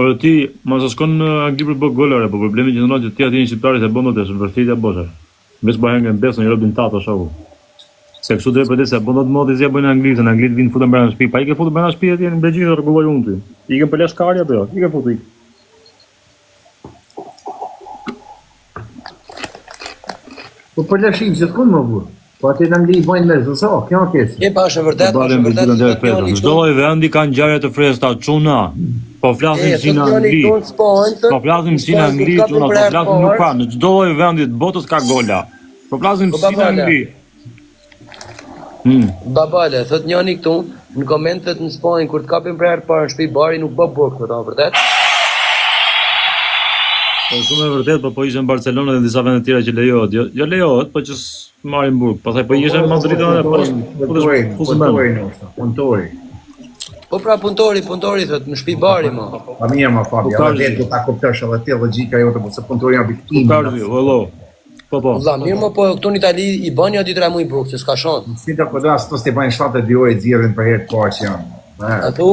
Por ti, mos e shkon në Angli për të bërë gola, po problemi qëndron që ti aty një shqiptari se bën dot, është vërtet ja bosh. Veç bëhen nga besë një robin tato shoku. Se kështu drejt për drejt se bën dot moti si ja bëjnë në Angli, se në Angli të vinë futen brenda në shtëpi, pa i ke futur brenda në shtëpi atje në Belgjikë të rregulloj unë ty. I ke për lashkari apo jo? I ke futur ik. Po për lashin gjithkund më burr. Po aty në Angli i bojnë me zë, kjo është keq. E pa është e vërtet, po është e vërtet. Në çdo lloj vendi kanë ngjarje të freskëta, çuna. Po flasim si në Angli. Po flasim si në Angli, çuna, po flasim nuk ka, në çdo lloj vendi të botës ka gola. Po flasim po, si në Angli. Hmm. Babale, thot njani këtu, në koment thot në Spanjë, kur të kapin për herë të parë në shtëpi bari nuk bë burg, thot, a vërtet? Po shumë e vërtet, po po ishe në Barcelonë dhe në disa vende tjera që lejohet. Jo, jo lejohet, po që marrin burg. Pastaj po ishe në po, Madrid dhe po punëtori, punëtori ndoshta, punëtori. Po pra punëtori, punëtori thot, në shtëpi bari më. Po mirë më Fabi, edhe vetë do ta kuptosh edhe ti logjika jote, po se punëtori janë viktimë. Punëtori, hello. Po po. Vlla, mirë më po këtu në Itali i bën ja 2-3 muaj burg, se s'ka shans. Si të po das, të bëjnë 72 orë i nxjerrin për herë të parë që janë. A thu?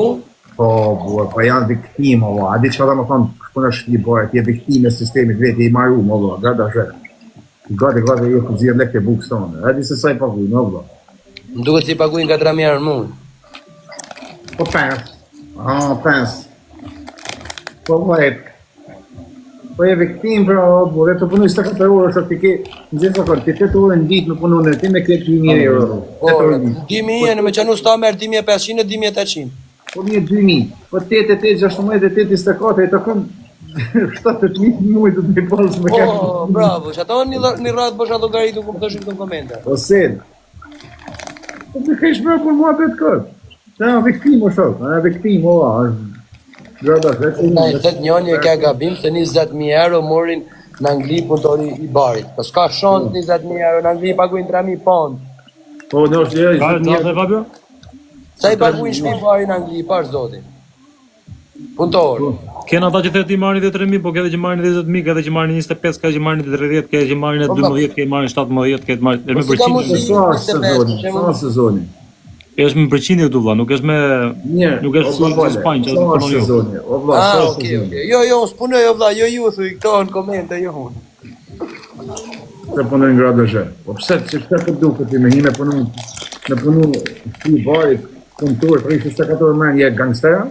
Po, po, po janë viktimë, o, a di çfarë do të thonë, punë është një bërë, ti je viktimë e sistemit vetë i marru, o vlla, gata zhe. Gati gati je të nxjerr lekë e bukës tonë. A di se sa i paguajnë, o vlla. Më duket se i paguajnë nga 3000 euro në muaj. Po pes. Ah, pes. Po vjet. Po je viktimë pra, o burrë, të punoj 24 orë, është ti ke, në gjithë sakon, ti 8 orë në ditë me punu në ti me këtë 2000 euro. Po, 2000 në me qenë usta merr 2500 e 2800. Po mirë 2000, po 8 e 8, 16 e 8, 24, e takon 70.000 muaj do të pas me Po, bravo, që ato një, një radhë bësha llogaritë ku më thoshin këto komente. Po se, Po të kesh më për mua vetë kët. Sa ja viktimë o shok, ja viktimë o është. Grada vetë. Ai thot njëri e ka gabim se 20000 euro morin në Angli punëtori i barit. Po s'ka shans 20000 euro në Angli paguajnë 3000 pound. Po në është jo, Ka të Fabio? Sa i paguajnë shtëpi bari në Angli, pash zotin. Punëtor. Po, Kena ata që the ti marrin 3000, po ke edhe që marrin 10000, ke edhe që marrin 25, ke që marrin 30, ke që marrin 12, ke që marrin 17, ke që marrin është me po përqindje. Sa është sezoni? Sa është sezoni? Është me përqindje këtu vlla, nuk është me nuk është si në Spanjë që do të sezoni. O vlla, sa ah, është sezoni? Jo, jo, unë s'punoj o vlla, jo ju thuj këto në komente, jo unë. Të punojnë në gradë zhe. Po pse, që pse të duket ti me një me punu, me punu si barit, punëtor, për 24 orë më je gangster?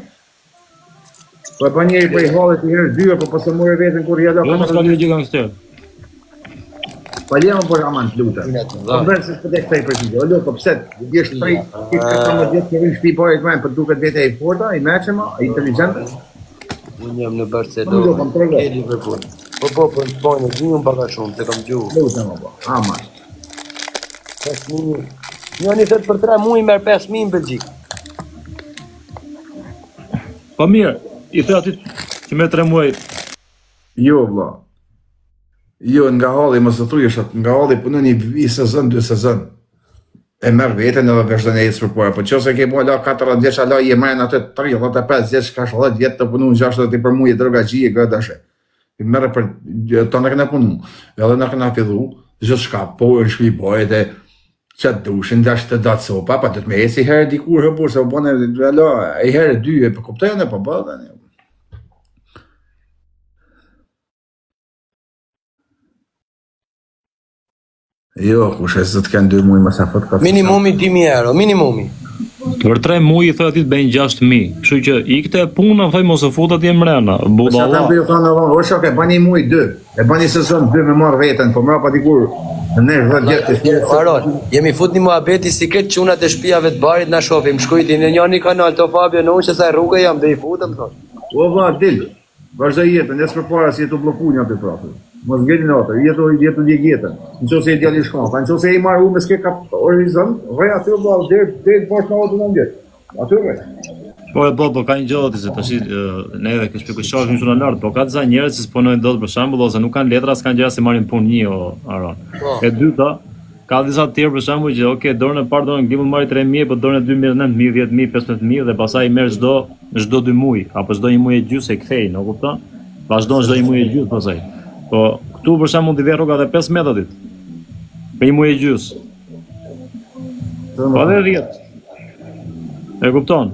Po e bën njeri prej hallit një herë dy, po pas e more veten kur ja la. Jo, mos ka lidhje gangster. Pa lejmë për aman të lutem. Po bërë se s'po të kthej përgjigje. O po pse? Ti je shpejt, ti ke 14 vjet që vjen shtëpi po e po duket vetja i forta, i mençëm, i inteligjent. Unë jam në Barcelonë, ke Liverpool. Po po, po në Spanjë, di unë pak a shumë, se kam gjuhë. Lutem apo, aman. 5.000. Njëni thot për 3 muaj merr 5.000 në Belgjikë. Po mirë, i the aty që merr 3 muaj. Jo vlla. Jo, nga halli mos e thuj është nga halli punon një, një sezon, dy sezon. E merr veten edhe vazhdon e ecë përpara. Po nëse ke bërë la 40 vjeç ala je mrena atë 35 vjeç, ka 10 vjet të punu 60 për muaj drogaxhi e gëdashe. I merr për të na kena punu. Edhe na kena fillu gjithçka, po në shtëpi bëhet e që të dushin, dash të datë sopa, pa do të me eci herë dikur hëpur, se u bëne, alo, e herë dy, e po kuptojnë, po bëhe, Jo, kush e s'do të kenë dy muaj më sa fot ka. Minimumi 2000 euro, minimumi. Për 3 muaj i thotë aty të bëjnë 6000. Kështu që ikte puna, thoj mos u fut atje mrena. Po Budalla. Sa të thonë apo, o shok e bani muaj dy. E bani sezon dy me marr veten, po mbrapa dikur në 10 vjet të shpjetë. Aron, jemi fut një muhabeti si këtë çunat e shtëpiave të barit na shohim, shkruajti në njëri kanal to Fabio në unë që sa rrugë jam dhe i futëm thotë. O vlla, dil. Vazhdo jetën, ec përpara si je tu blloku një aty prapë. Mos ngeli në atë, jetu jetu djeg jetën. Në qoftë se je djalë i shkath, në qoftë se je i marrë me s'ke kap horizont, rri aty valla deri deri të bësh 99 vjet. Aty rri. Po e po, po ka një gjë aty se tash ne edhe kishte ku shohim shumë lart, po ka disa njerëz që s'punojnë dot për shembull ose nuk kanë letra, s'kanë gjëra si marrin punë një o Aron. Po. E dyta, Ka disa të tjerë për shembull që ok, dorën e parë dorën mund marrë 3000, po dorën e dytë merr 9000, 10000, 15000 dhe pastaj i merr çdo çdo dy muaj apo çdo një muaj e gjysmë e kthejnë, e kupton? Vazhdon çdo një muaj e gjysmë pastaj. Po këtu për shembull mund t'i vë rroga edhe 15 atit. Për një muaj e gjysmë. Po edhe 10. E kupton?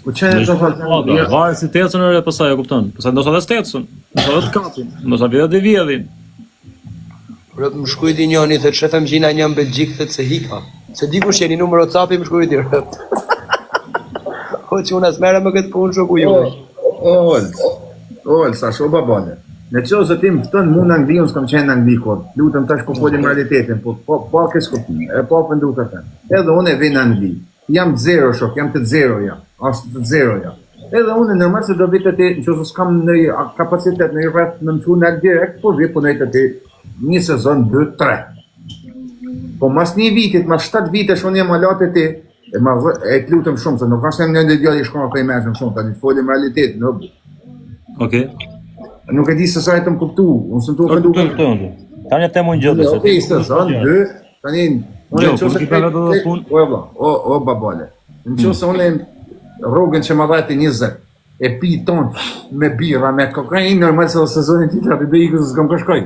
Po çfarë do të thotë? Po, do, varet si të ecën ore pastaj, e kupton? Pastaj ndoshta edhe s'tecën, ndoshta edhe të kapin, ndoshta vjedhë dhe vjedhin. Rëp më shkrujti njoni, thot shefem gjina një në Belgjik, thot se hika. Se di kush jeni numër WhatsAppi më shkrujti rëp. O që unë s'merrem me këtë punë shoku ju. O, o, o, sa sho babale. Në qoftë se ti më fton mu në Angli, unë s'kam qenë në Angli kurrë. Lutem tash po folim realitetin, po po po keq kuptim. E po ofendu këtë. Edhe unë e vi në Angli. Jam zero shok, jam të zero ja. As të zero ja. Edhe unë normal se do vi te ti, nëse s'kam në kapacitet në rreth në më në direkt, po vi punoj te ti një sezon, dy, tre. Po mas një vitit, mas 7 vitesh unë jam hala te ti, e ma vë, e të lutem shumë, se nuk është një ndër djali shkon apo i mëshëm shumë, tani të folim realitet, nuk. Okej. Nuk e di se sa e të më kuptu, unë s'më të ofendu. Kuptoj, kuptoj unë. Tani të them unë gjë, se. Okej, sezon, dy, tani unë në qoftë se ke vetë punë. O vlla, o o babale. Në qoftë se unë rrogën që ma dha ti 20 e pi ton me birra, me kokainë, normal se sezonin tjetër aty do ikë se s'kam ku shkoj.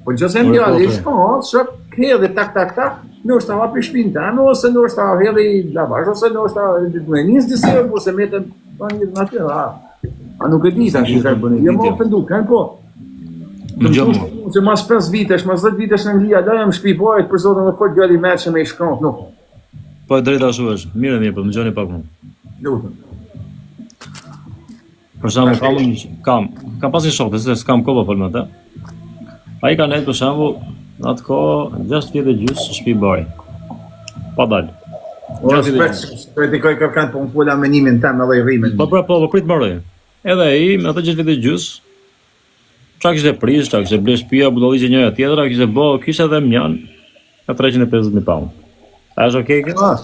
Po në qoftë se më djali, po, shko, shok, hedhi tak tak tak, ndoshta hapi shpinë tame, ose ndoshta hedhi lavazh, ose ndoshta me njës disi, ose metëm, pa një në aty, a, a nuk e di sa që jo më ofendu, kanë po. Në gjë më. Se mas 5 vitesh, mas 10 vitesh në Angli, ala jam shpi bajt, për zotin dhe fort djali me që me i shkon, nuk. Po e drejta ashtu është. Mirë, mirë, po më dëgjoni pak më. Lutem. Për shembull, kam një kam, kam pas një shok, se s'kam kohë po fol me atë. Ai ka nejt për shembull në atë kohë 6 vjet e gjysë në shtëpi bari. Pa dal. O, s'pret, s'kritikoj kërkan, po më fola menimin tem edhe i rrimin. Po po po, po prit mbaroj. Edhe ai me atë 6 vjet e gjysë, Ça kishte prish, ça kishte ble shtëpia, budalliqe njëra tjetra, kishte bë, kishte edhe mjan ka 350.000 pound. A është okay kjo? Ah.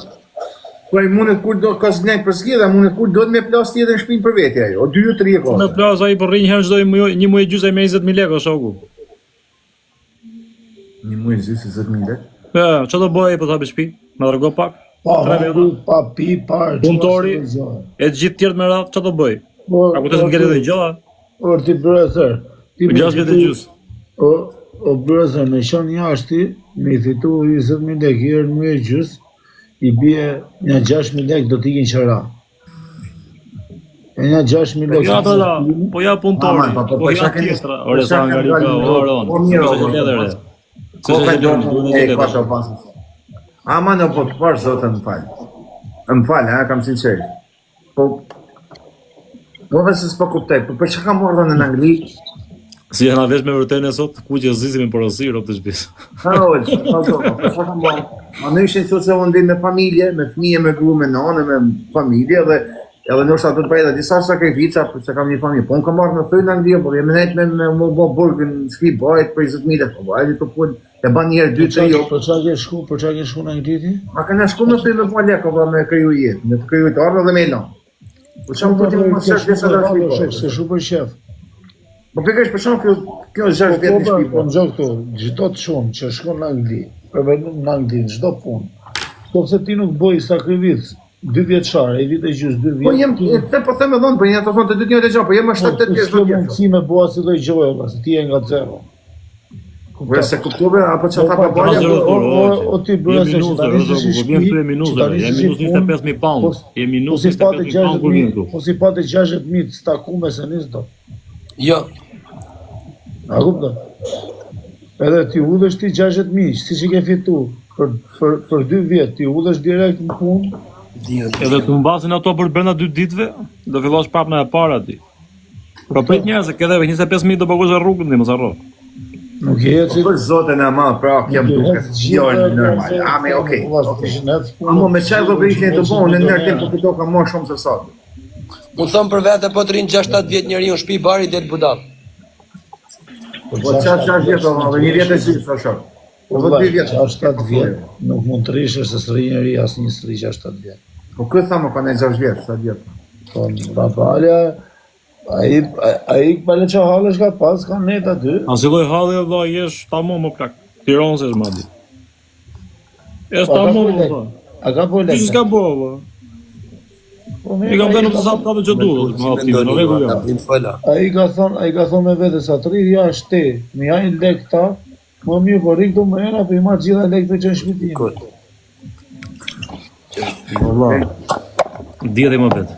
Po ai mundet kur do ka zgjidhje për zgjidhje, mundet kur do të me plas tjetër në shtëpinë për vete ajo. O dy o tri e ka. Me plas ai po rri një herë çdo muaj, një muaj gjysmë me 20000 lekë o shoku. Një muaj gjysmë 20000 lekë. Po, çfarë do bëj po të hapi shtëpi? Më trego pak. Pa hëngër, pa pi, pa punëtori. E të gjithë tjerët me radhë, çfarë do bëj? Po, A kupton se ngelet edhe gjë? Or ti brother, ti me gjashtë vjet e gjysmë. O o brother, me qenë jashtë ti, me i fitu 20000 lekë herë muaj e gjysmë, i bie një 6000 lekë do t'ikin qera. E një 6000 lekë. Po ja ata, po ja punëtori, po, po, po ja tjetra, ore sa nga rika, oron. Po mirë, po, po ka do e ka të pas. Ama në po të parë zotën më fal. Më fal, ha, kam sinqerisht. Po Po vetë se s'po kuptoj, po për çka kam ardhur në Angli? Si jena vesh me vërtenë sot, kuq e zi si me porosi rob të shtëpisë. Ha, oj, po po, po çka kam marrë? Ma në ishin thotë se unë me familje, me fëmijë, me grua, me nënë, me familje dhe edhe ndoshta do të bëj edhe disa sakrifica për se kam një familje. Po unë kam marrë në thyj në Angli, po jam net me me më bë burg në shtëpi bajt për 20000 lekë, po hajde të punë. E ban një herë, dy, tri, jo. Për çka ke shku, për çka ke shku në Angli ti? Ma kanë shku me thyj me bë lekë, po me kriju jetë, me kriju të ardhme dhe me lënë. Po çfarë po ti më pas vjet sa do të shkoj? Se shku për qef. Po pikërisht për shembull kjo kjo është 6 vjet në shtëpi. Po po këtu, çdo çun që shkon në Angli, për vetëm në Angli, çdo punë. Po pse ti nuk bëj sakrificë, dy vjeçare, i vit e gjys, dy vjet. Po jem, të po them edhe unë, po një të thonë të dytë një gjë, po jem 7 8 vjeç. Po mundësi me bua si lloj gjëje, se ti je nga zero. Po se kuptove apo çfarë tha babaja? O o ti bëre se që tani si si shtëpi, jemi minus, jemi minus 25000 pound, jemi minus 25000 pound kur vjen këtu. Po si pate 60000 të stakume se nis do. Jo. A kupton? Edhe ti udhësh ti 60000, si që ke fitu për për për 2 vjet, ti udhësh direkt në punë. Edhe të mbasin ato për brenda 2 ditëve, do fillosh prapë nga e para ti. Po prit njerëz, se ke edhe 25000 do paguash rrugën ti, mos harro. Nuk je ti. Po për zotin e madh, pra kjo më duket jo normal. A me okay. Okay. Amo me çfarë do bëj të bëj në ndërtim po fito ka më shumë se sot. Unë them për vete po të rrin 6-7 vjet njeriu në shtëpi bari del budall. Po çfarë çfarë vjet do të një vjet e gjysmë sa shok. Po do dy vjet, 7 vjet, nuk mund të rrish se s'rri njeri asnjë s'rri 6-7 vjet. Po kë tha më pa në 6 vjet, 7 vjet. Po babalja ai ai pa le çfarë hallesh ka pas, ka net aty. A si lloj halli o vlla, jesh tamam më plak. Tiron se është madje. Është po, tamam më vlla. A ka po lekë? S'ka bo vlla. Po mirë. I kam dhënë sa ato që duhet, më aty në rregull jam. Ai ka thon, ai ka thon me vete sa të rri jashtë te, më janë lek ta, më mirë po rri këtu më ena, po i marr gjitha lekët që në shtëpi time. Kot. Valla. Dihet më vet.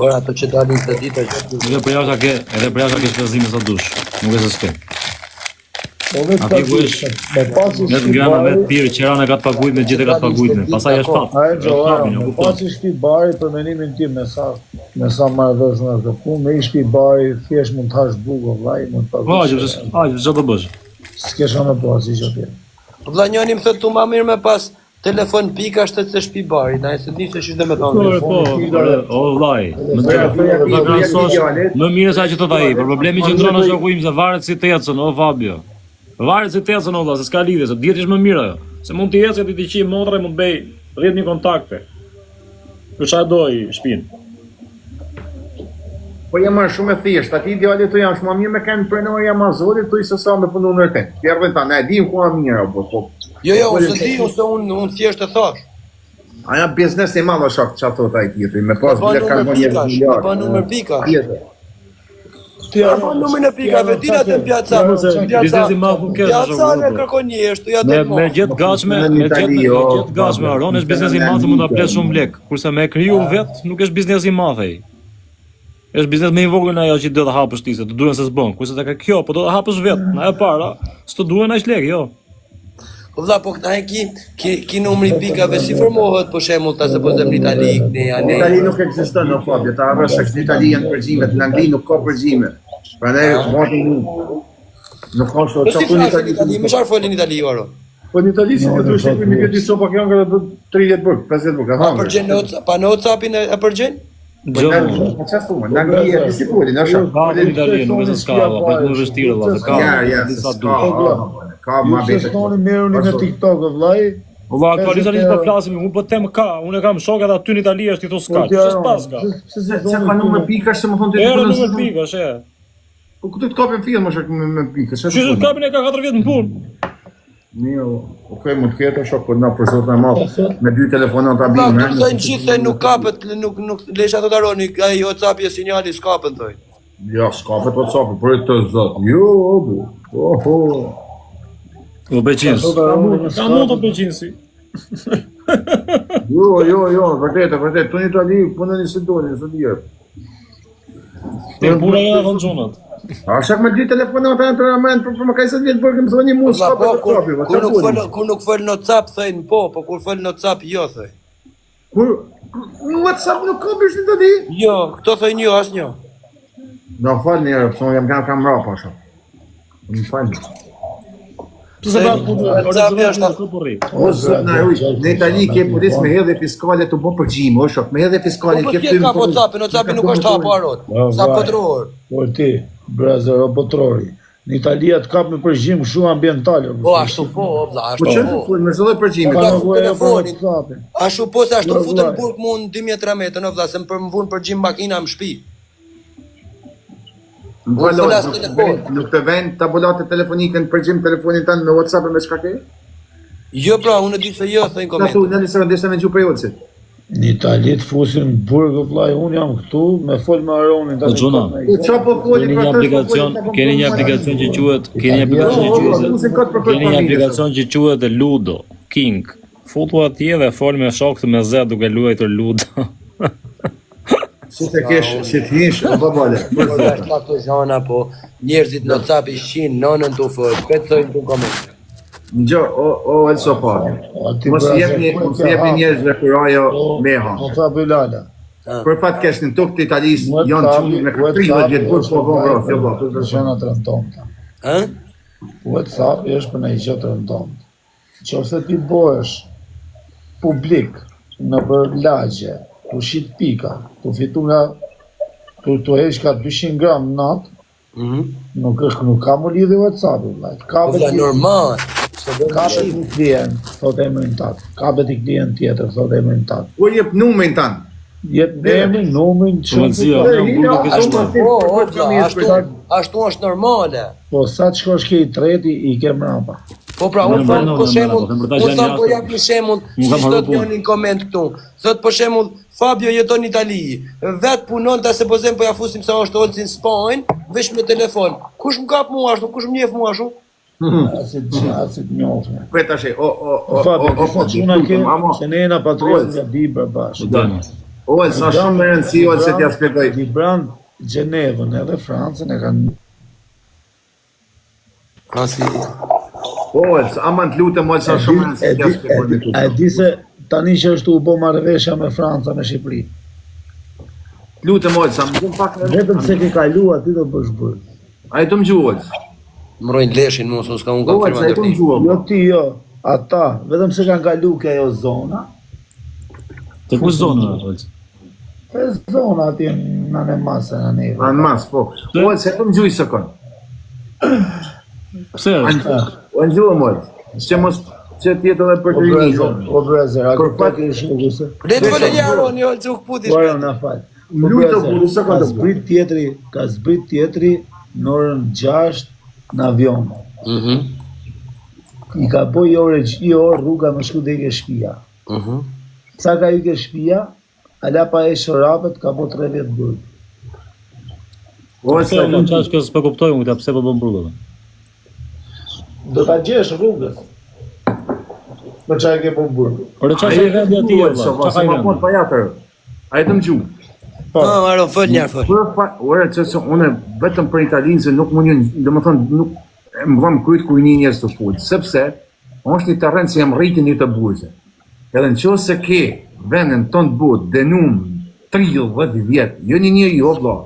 Por ato që dalin të ditë është Edhe për jashtë ke, edhe për jashtë ke shpenzime sa dush. Nuk e se s'ke. Po vetë Aty ku është me pasi me të ngrënë, me të pirë, qeranë e ka të paguajt, me gjithë e ka të paguajt. Pastaj është fat. A e Është me pasi shtëpi bari për mendimin tim me sa me sa marr vesh nga kjo punë, me i shtëpi bari thjesht mund të hash bukë o vllai, mund të Po, që a, çfarë do bësh? S'ke çfarë me pas gjë tjetër. Vlla njëri më thotë tu ma mirë me pas telefon pika është se shtëpi bari, na e se di se ç'është do të thonë. Po, po, o vllai, më të krahasosh më mirë se ai që thotë ai, por problemi qëndron në shoku im se varet si të ecën, o Fabio. Varet si të ecën o vlla, se s'ka lidhje, se dihet është më mirë ajo. Se mund të ecë ti të qi motra mund të bëj 10000 kontakte. Për çfarë do i shtëpinë? Po jam marrë shumë e thjeshtë, aty djali tu jam shumë mirë me kanë pronor jam azorit tu se sa me punu në të. Tjerrën ta, ne e dim ku është mirë apo po. Jo, jo, unë s'e di, ose unë unë thjesht e thash. A janë biznes i madh shok çfarë thot ai tjetri, me pas bile kanë bërë një miliard. Me pa numër pika. Tjetër. Ti ja pa numrin e pikave, ti atë në piaca. Biznesi i madh nuk ke. Piaca ne kërkon një ashtu ja Me me gjet gatshme, me gjet me gjet gatshme, Aron është biznes i madh mund ta blesh shumë lek, kurse me kriju vet nuk është biznes i madh ai. Është biznes më i vogël ajo që do të hapësh ti se të duhen se s'bën. Kurse tek kjo, po do të hapësh vet, na e para, s'të duhen aq lek, jo. Po vlla, po këta e ki, ki, ki numri i pikave si formohet për shembull ta se po them në Itali, ne ja ne. Në Itali nuk ekziston në Fabio, ta harrosh se në Itali janë përgjimet, në Angli nuk ka përgjime. Prandaj moti nuk nuk ka kështu po si në Itali. Itali, me çfarë folin në Itali ju aro? Po në Itali si të thuash që një vjet disa pak janë nga 30 bukë, 50 bukë, ha. Përgjen në pa në WhatsAppin e përgjen? Po po çfarë thua? Në Angli e di si folin, është. Ka në Itali, nuk është se s'ka, po është më vështirë valla, se ka. Ja, ja, disa duhet. Ka ma vetë. Ju thoni merruni me TikTok o vllai. O vlla, aktualisht tani po flasim, unë po them ka, unë e kam shok edhe aty në Itali është i thotë s'ka. Pse s'pas ka? Se se ka numër pikash se më thonë ti. Era numër pikash, e. Po ku të kapin fill më shok me me pikë? Ç'të të kapin e ka 4 vjet në punë. Mirë, ok, mund të ketë shok, po na për zotin e madh, me dy telefona ta bimë. Po thonë gjithë se nuk kapet, nuk nuk lesha thotë Aroni, ai WhatsApp e sinjali s'kapet thonë. Jo, s'kapet WhatsApp, për të zot. Jo, bu. Oho. O Beqins. Ka mund, ka mund të Beqinsi. Jo, jo, jo, vërtet, vërtet, tu në Itali punoni si doni, s'e di. Te puna janë thonë çunat. A shok me dy telefonata janë të ramen për për më kaj se vjet bërë më thoni mua s'ka po, kur, kur nuk fol kur nuk fol në WhatsApp thojnë po, po kur fol në WhatsApp jo thojnë. Kur në WhatsApp nuk ka bësh në di? Jo, këto thojnë jo asnjë. Na fal një herë, pse jam kam kam rapa shok. Më fal. Pse se pa WhatsApp është aty po rri. O zot na ruaj. Në Itali ke policë me hedhje fiskale të bën përgjim, o shok, me hedhje fiskale po, po, ke ty. Po WhatsApp, WhatsApp nuk është hapur arot. Sa botëror. Po ti, brother, o botërori. Në Itali atë kap me përgjim kështu ambiental. Po ashtu po, o vlla, ashtu po. Po çfarë, me çdo përgjim. Po telefonin. Ashtu po se ashtu futën burg mu në 2013, o vlla, se më për më vunë përgjim makina në shtëpi. Më fal, nuk të ven, nuk të ven tabulatë telefonike në përgjim telefonin tënd me WhatsApp e me çka ke? Jo pra, unë e di se jo, thënë komente. Sa thu, në sekondë desha me gju prej Olsit. Në Itali të fusin në burg o vllai, unë jam këtu me fol me Aronin tani. Çuna, po çfarë po foli për atë? Aplikacion, keni një aplikacion që quhet, keni një aplikacion që quhet, keni një aplikacion që quhet Ludo King. Futu atje dhe fol me shokët me zë duke luajtur Ludo. Si të kesh, si të hish, o babale. Po është pa këto gjana, po njerëzit në WhatsApp i shin nënën tu fol, këtë thojnë tu komente. Ngjo, o o Elso Fabio. Mos i jepni, mos i jepni njerëzve kurajo me ha. Po tha Bilala. Për fat keq në tokë të Italisë janë çunë me 30 vjet burg po bën vrasje, vëlla. Për gjëra të rëndomta. Ë? WhatsApp është për ndonjë gjë të rëndomtë. Qoftë se ti bëhesh publik nëpër lagje, tu shit pika, tu fitu nga tu tu heq ka 200 gram në natë, mm -hmm. nuk është nuk ka më lidhje WhatsApp-i, vëlla. Ka po vetë normal. Ka vetë një klient, thot emrin tat. Ka vetë një klient tjetër, thot emrin tat. Po jep numrin tan. Jep emrin, numrin, çfarë? Ashtu, po, ashtu, ashtu është normale. Po sa të shkosh ke i treti i ke mrapa. Po pra, unë them për shembull, unë them po jap një shembull, si thot njëri në koment këtu. Thot për shembull, Fabio jeton në Itali, vet punon ta supozojmë po ja fusim sa është Olsi në Spanjë, veç me telefon. Kush më kap mua ashtu, kush më njeh mua ashtu? Asi të asi të njohë. Prit tash, o o o o o o po çuna ke, se ne jena patriot nga Dibra bashkë. O, sa shumë me rëndësi, o, se t'ja shpjegoj. Dibran, Gjenevën edhe Francën e kanë Asi. O, aman të lutem, o, sa shumë me rëndësi t'ja shpjegoj me A e di se tani që është u bo marrëveshja me Franca me Shqipëri. Të lutem, o, sa më gjen pak Vetëm se ke kalu aty do bësh burg. A e të më gjuhë, Më rrojnë leshin mu, se s'ka unë kam O, firma sa e të më ndërtim. gjuhë. Jo ti jo, ata, vetëm se kanë kalu ke ajo zona, Te ku zonë, Olc? e zona atje në në masë, në neve. Anë mas, po. O, sa e të më gjuhë i sekond. Pse është? O, në gjuhë, moj. Që mos, që tjetë edhe për O të rini. brother, o brother, a Për kuptoj fat- ke shoku se? Le të folë një Aroni, o, që u kputi Po shpejt. na fal. Më Po lutë, brother, burri, sa ka ka të bëj? zbrit tjetri, ka zbrit tjetri në orën 6 në avion. Mhm. I ka bo i orë, i orë rruga më shku deri ke shtëpia. Mhm. Sa ka i ke shtëpia, ala pa e shorapet ka bo 3 vjet burg. O, Pse sa o, qa është kjo s'po kuptoj unë këtë, pse po bën burg atë? Do ta gjesh rrugës. Për çfarë ke bo burg? Por çfarë është vendi aty O, valla? sa Çfarë sa ka ma vendi? po pa jatër. A e të më gjuhë. Po. Ah, Aron, fol një herë, fol. Për fa, ore, që se unë vetëm për Italinë se nuk mund një, domethënë nuk e më vëm kryet kur një njerëz të fol, sepse është një terren që jam rritur një të burze. Edhe në qoftë se ke vendin tonë të botë dënum 30 vjet, jo një njeri, jo vlla.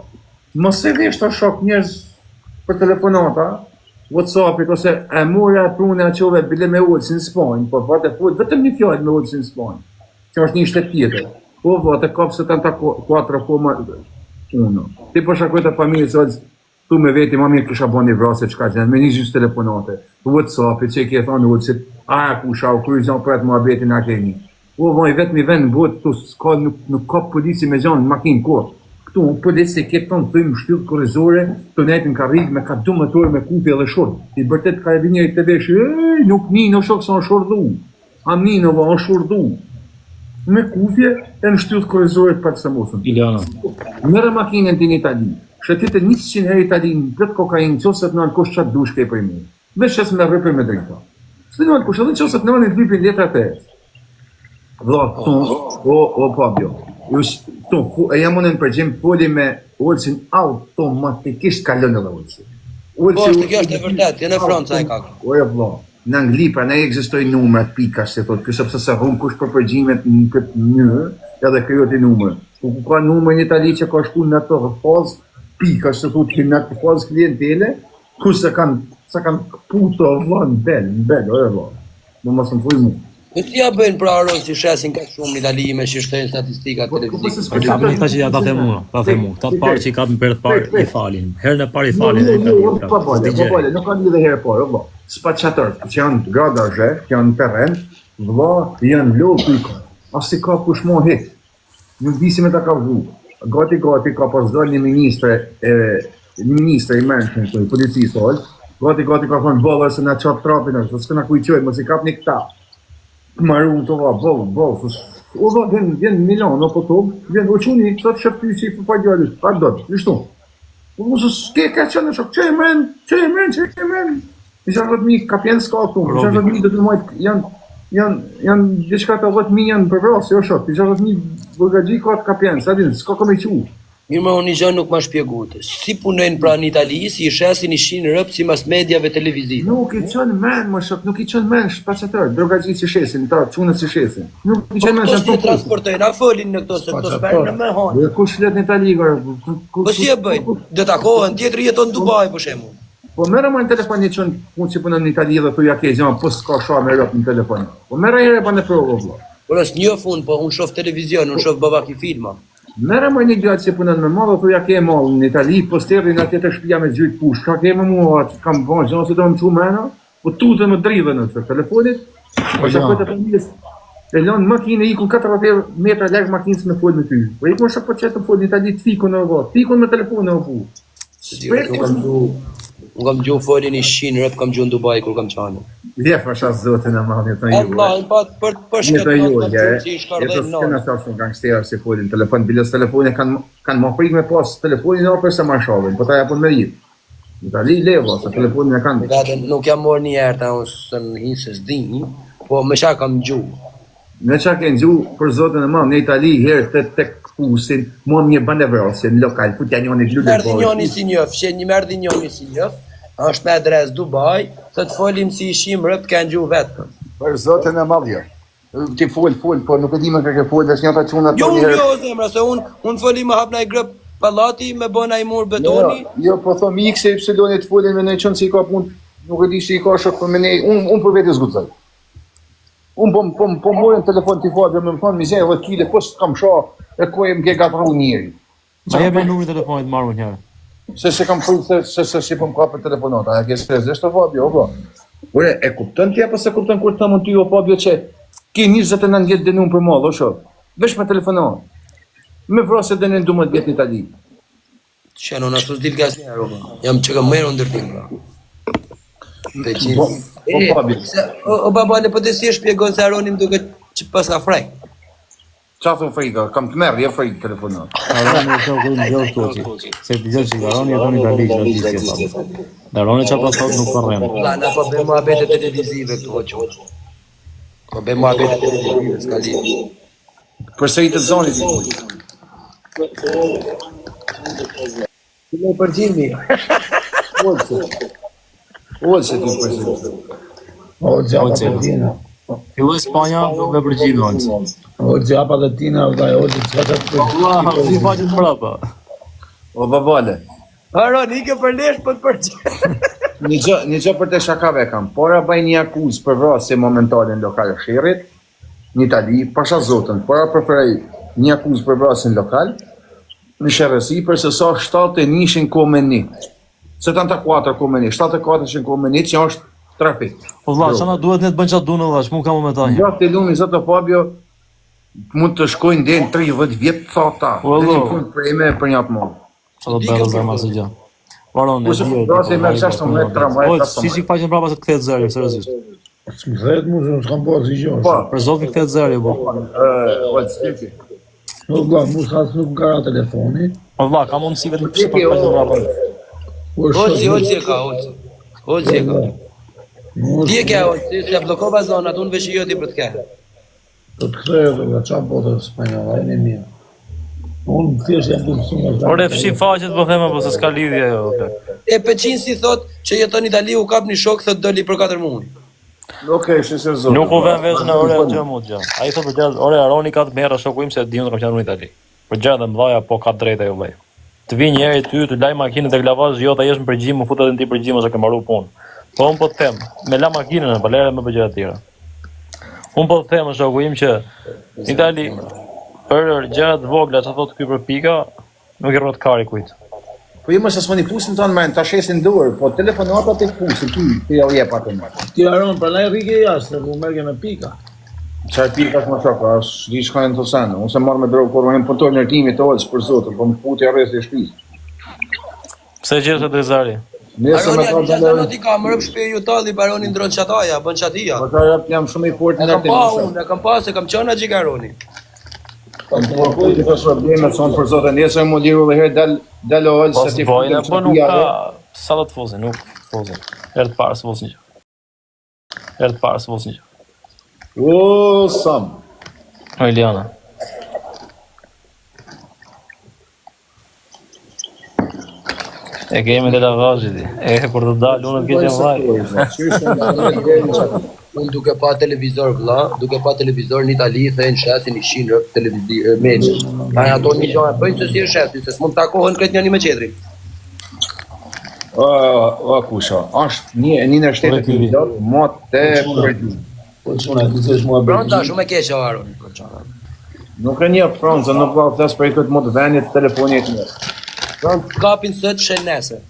Mos e vesh të shok njerëz për telefonata, WhatsAppit ose e mora e prune a qove bile me ulësin në Spanjë, po vate fol vetëm një fjalë me ulësin në Spanjë, që është një shtet tjetër. Po vate kap 74,1. Ti po shakoj të familjes sot, tu me veti, ma mirë kisha bo një vrasje çka gjend, me një gjysë telefonate, WhatsAppit që i ke thonë ulësit, a kusha u kry zon për atë muhabetin a keni. Po voj vetëm i vend në botë këtu s'ka nuk nuk ka polici me gjanë në makinë kurrë. Këtu polici ke tonë thym shtyll kurrizore, të nejtë në karrig me ka 12 orë me kufje dhe short. I vërtet karabinieri të vesh, ej, nuk nin o shok se është shurdhu. A nin o vlla, është shurdhu. Me kufje e në shtyll kurrizore të pak se mosën. Iliana. Merre makinën ti në Itali. Shëtitë 100 herë Italinë, plot kokainë, nëse të nën kush çat dush ke për mi. Veç se me rrypë me drita. S'të nën kush, edhe nëse të nën të lypin letrat e. Vlla, këtu, o, o Fabio, ju s- këtu, fu, e jam unë në përgjim, foli me Olsin, automatikisht kalon edhe Olsi. Po, është kjo është e vërtetë, jo në Francë ai ka. O e vlla, në Angli pra ne ekzistojnë numrat pika se thot, ky sepse se rrun kush për përgjimet në këtë mënyrë, edhe krijohet i numër. Po ku ka numër në Itali që ka shku në atë fazë pika se thot në atë fazë klientele, ku se kanë se kanë këputë o vlla në bel, në bel, o e vlla. Më mos më thuj mu. Po si ja bëjnë pra Aron si shesin kaq shumë në Itali me që shtojnë statistikat Po, po, po, se televizive. s'po Ka këta që ja ta them unë, ta them unë. Këta të parë që i kapin për të parë i falin. Herën e parë i Jo, falin. jo, e jo, jo, ka pa bale, s'di pa gjë. bale, nuk ka lidhje herë parë, o vlla. Spaçator, që janë gradazhe, që janë në terren, vlla, janë lodh pika. As si ka kush mo hiç. Nuk di si me ta kallzu. Gati gati ka pas dalë një ministre e një ministre i mendshëm këtu, i policisë ol. Gati gati ka thonë boll se na çap trapin, është, s'kena ku i çojmë, mos i kapni këta. Maru të va, boll, boll, se O vlla, vjen vjen në Milano po to, vjen o çuni, sot shef ty si pa djalit, pa do, kështu. Po mos s'ke ka qenë shok, çe mren, çe mren, çe mren. 60.000 kapjen s'ka këtu, 60.000 do të majt janë janë janë diçka të 10.000 janë për vrasje, jo shok, 60.000 burgaxhi ka të kapjen, sa din, s'ka ku me çu. Mirë, më unë një gjë nuk ma shpjegut. Si punojnë pra në Itali, si i shesin i shin rëp sipas mediave televizive. Nuk i çon men, më shok, nuk i çon men shpaçator, drogaxhi si shesin, ta çunët si shesin. Nuk i Po çon men këto sa si e transportojnë, a folin në këto se këto s'merren në më hanë. Jo kush flet në Itali, gor, ku- ku- Po si e bëjnë? Do takohen, tjetri jeton në Dubai për shembull. Po merre më në telefon një çun punë që punon në Itali dhe thuja ke gjë, po s'ka sha me rop në telefon. Po merre herë pa në provë vëlla. Por është një fund, po unë shoh televizion, unë shoh babaki filma. Merre më një djalë që punon me mall dhe thuja ke mall në Itali, po sterrin atje te shtëpia me gjyt push. Ka ke me mua, që kam bën gjë se do më çu mrena, po tutën më dridhen në telefonit. Po ja. shkoj te familjes. E lën makinë e ikun 40 metra larg makinës me fol me ty. Po ikun shok po çet të fol në Itali të fikun o vëlla, fikun me telefon o bu. Unë kam gju, unë kam gju folin i shin rëp kam gju në Dubai kur kam qenë. Je pasha zotin e madh jeton ju. Allah, i pa për për Jeto shkak ju, të je. si i Jeto shkardhen s'kena në. sa shumë gangstera si folin telefon, biles telefonin kanë kanë më frikë me pas telefonin apo se marshalin, po ta japun me jetë. Në Itali levo, se telefonin e kanë. Vetën nuk jam marrë një herë ta unë s'ën hi se s'di, po me çka kam gju. Nga çka ke ngju për zotin e madh në Itali herë të të kpusin, mua më bën e vrasje në lokal, futja njonit lule Më erdhi njoni si njof, që një më erdhi njoni si njof, është me adresë Dubai, thot folim si ishim rëp ke ngju vetë. Për zotin e madh jo. Ti fol, fol, po nuk e di me kë ke fol, veç njëta çuna Jo, unë jo zemra, se unë un folim më hap naj grëp pallati me bën ai mur betoni. Jo, jo, po thom X e Y të folin me ndonjë çun si i ka punë, nuk e di si i ka shok për me ne, unë un për vete s'guxoj. Unë po po po morën telefon ti Fabio më thonë mi zë 10 kg po s'kam sha e ku më ke gatru njeri. Ma jep numrin e telefonit marr unë njëherë. Se se kam frikë se se se si po më kapë telefonata, a ke seriozisht o Fabio, o po. Ore, e kupton ti apo se kupton kur të them unë ty o Fabio që ke 29 vjet dënum për mall, o shok. Veç me telefonat. Me vrasje dënim 12 vjet në Itali. Që në ashtu s'dil ka asnjëherë, o, po. Jam që kam merë ndërtim, pra. Të gjithë. Po, po, E, Fabio. se, o, o babale, po të si e shpjegon se Aroni më duket që pas ka frek. Qa thu frika, kam të merr, jo frikë telefonat. Aroni është shoku im gjë këtu ti. Se ti gjë që Aroni jeton në Itali çdo ditë si e tha. Dhe Aroni çfarë po thot nuk po rren. Vlla, na po bëjmë muhabete televizive këtu, o çun. Po bëjmë muhabete televizive, s'ka lidhje. Përsëri të zonit. Filloi përgjimi. Olse. Olse ti përsëri. O xhapa Olse. dhe tina. Filloi Spanja me përgjimi Olse. O xhapa dhe tina, vllai, o çka të Vlla, si faqet mbrapa. O babale. Aron, ike për lesh, po të përgjim. Një gjë, një gjë për të shakave e kam. Para bëj një akuzë për vrasje momentale në lokal e sherrit në Itali, pasha zotën, para preferoj një akuzë për vrasje në lokal në sherrësi për se sa 71 kohë me një. 74 kohë me një, 74 kohë me një që është trafik. Po vlla, çfarë na duhet ne të bëjmë çfarë duan vlla, ç'mund kam me ta një. Gjatë të lumi zotë Fabio mund të shkojnë deri në 30 vjet thata. Po, Deri në vlla. fund preme për një atë mollë. Çfarë do të bëj zemra asgjë. gjë. Varon, e Kurse di. e di, vrasje po, merr vlla, 16, po, 13, Po, 15. si si faqen mbrapa se të kthehet zëri, seriozisht. S'më kthehet mu, se unë s'kam bërë asgjë gjë. Po, Për zotin kthehet zëri, po. ë, o ti. Nuk vlla, mu s'ka nuk më ka ra telefoni. Po vlla, ka mundësi vetëm pse po faqen mbrapa. Po Olsi, Olsi e ka, Olsi. Olsi e ka. Mu Ti e ke, Olsi, se bllokova zonat, unë vesh i joti për të ke. Do të kthehet vlla, çfarë botë spanjolla, jeni mirë. Unë thjesht jam duke mësuar nga Ore fshi faqet po them apo se s'ka lidhje ajo. plak. E Peqin si thot që jeton në Itali u kap një shok thot doli për 4 muaj. Okej, okay, se zotë. Nuk u vën vesh në ore aty më gjë. Ai thotë për gjëra, ore Aroni ka të merra shoku im se e di unë kam qenë në Itali. Për gjëra të mëdha po ka drejtë ajo vllai. Të vi njëri ty, të laj makinën tek lavazh, jo ta jesh në përgjim, u futet në ti përgjim ose ke mbaru punë. Po un po të them, me la makinën, po lere më për gjëra të tjera. Un po të them shoku im që në Itali për gjëra të vogla çfarë thotë ky për pika, nuk i rrot kari kujt. Po jo mos s'mund i fusin tonë më, ta shesin dorë, po telefonatat e fusin ty, ti ja u jep atë më. Ti Aron, prandaj rrike jashtë, se u merrke me pika. Çfarë pika është më shok, as di çka janë të sene. Unë se marr me drogë kur jam punëtor ndërtimi të olës për zotin, po më futi arresti i shtëpisë. Pse gjeshe Drezari? Nesër Aroni me a ta di çfarë dalë. ti ka, më rëp shpi ju talli baroni ndron çataja, bën çatia. Po ta jap jam shumë i fortë E në kam ndërtim. pa unë. unë, e kam pa se kam qenë aty Aroni. Po po ti po probleme son për zotin, nesër më liru dhe herë dal dal ol Po se ti s'bojnë, futem po nuk çatia, ka sa do të fusin, nuk fusin. Herë të parë s'fusin gjë. Herë të parë s'fusin gjë. O Sam. O Eliana. E kemi të lavazhi ti. E kur të dalë unë të keqem vllai. Unë duke pa televizor vlla, duke pa televizor në Itali thënë shesin 100 rëp televizor meç. Ai ato një gjë e bëjnë se si e shesin, se s'mund takohen këtë njëri me tjetrin. O, o kusha, është një një në shtetet Ore, e plot më të përgjithshme. Po çuna, ti s'është mua Franca është shumë e keqe o Aron. Po çfarë? Nuk e njeh Francën, nuk po flas për këtë mod vendit telefonit një. Francë kapin sot shen nesër.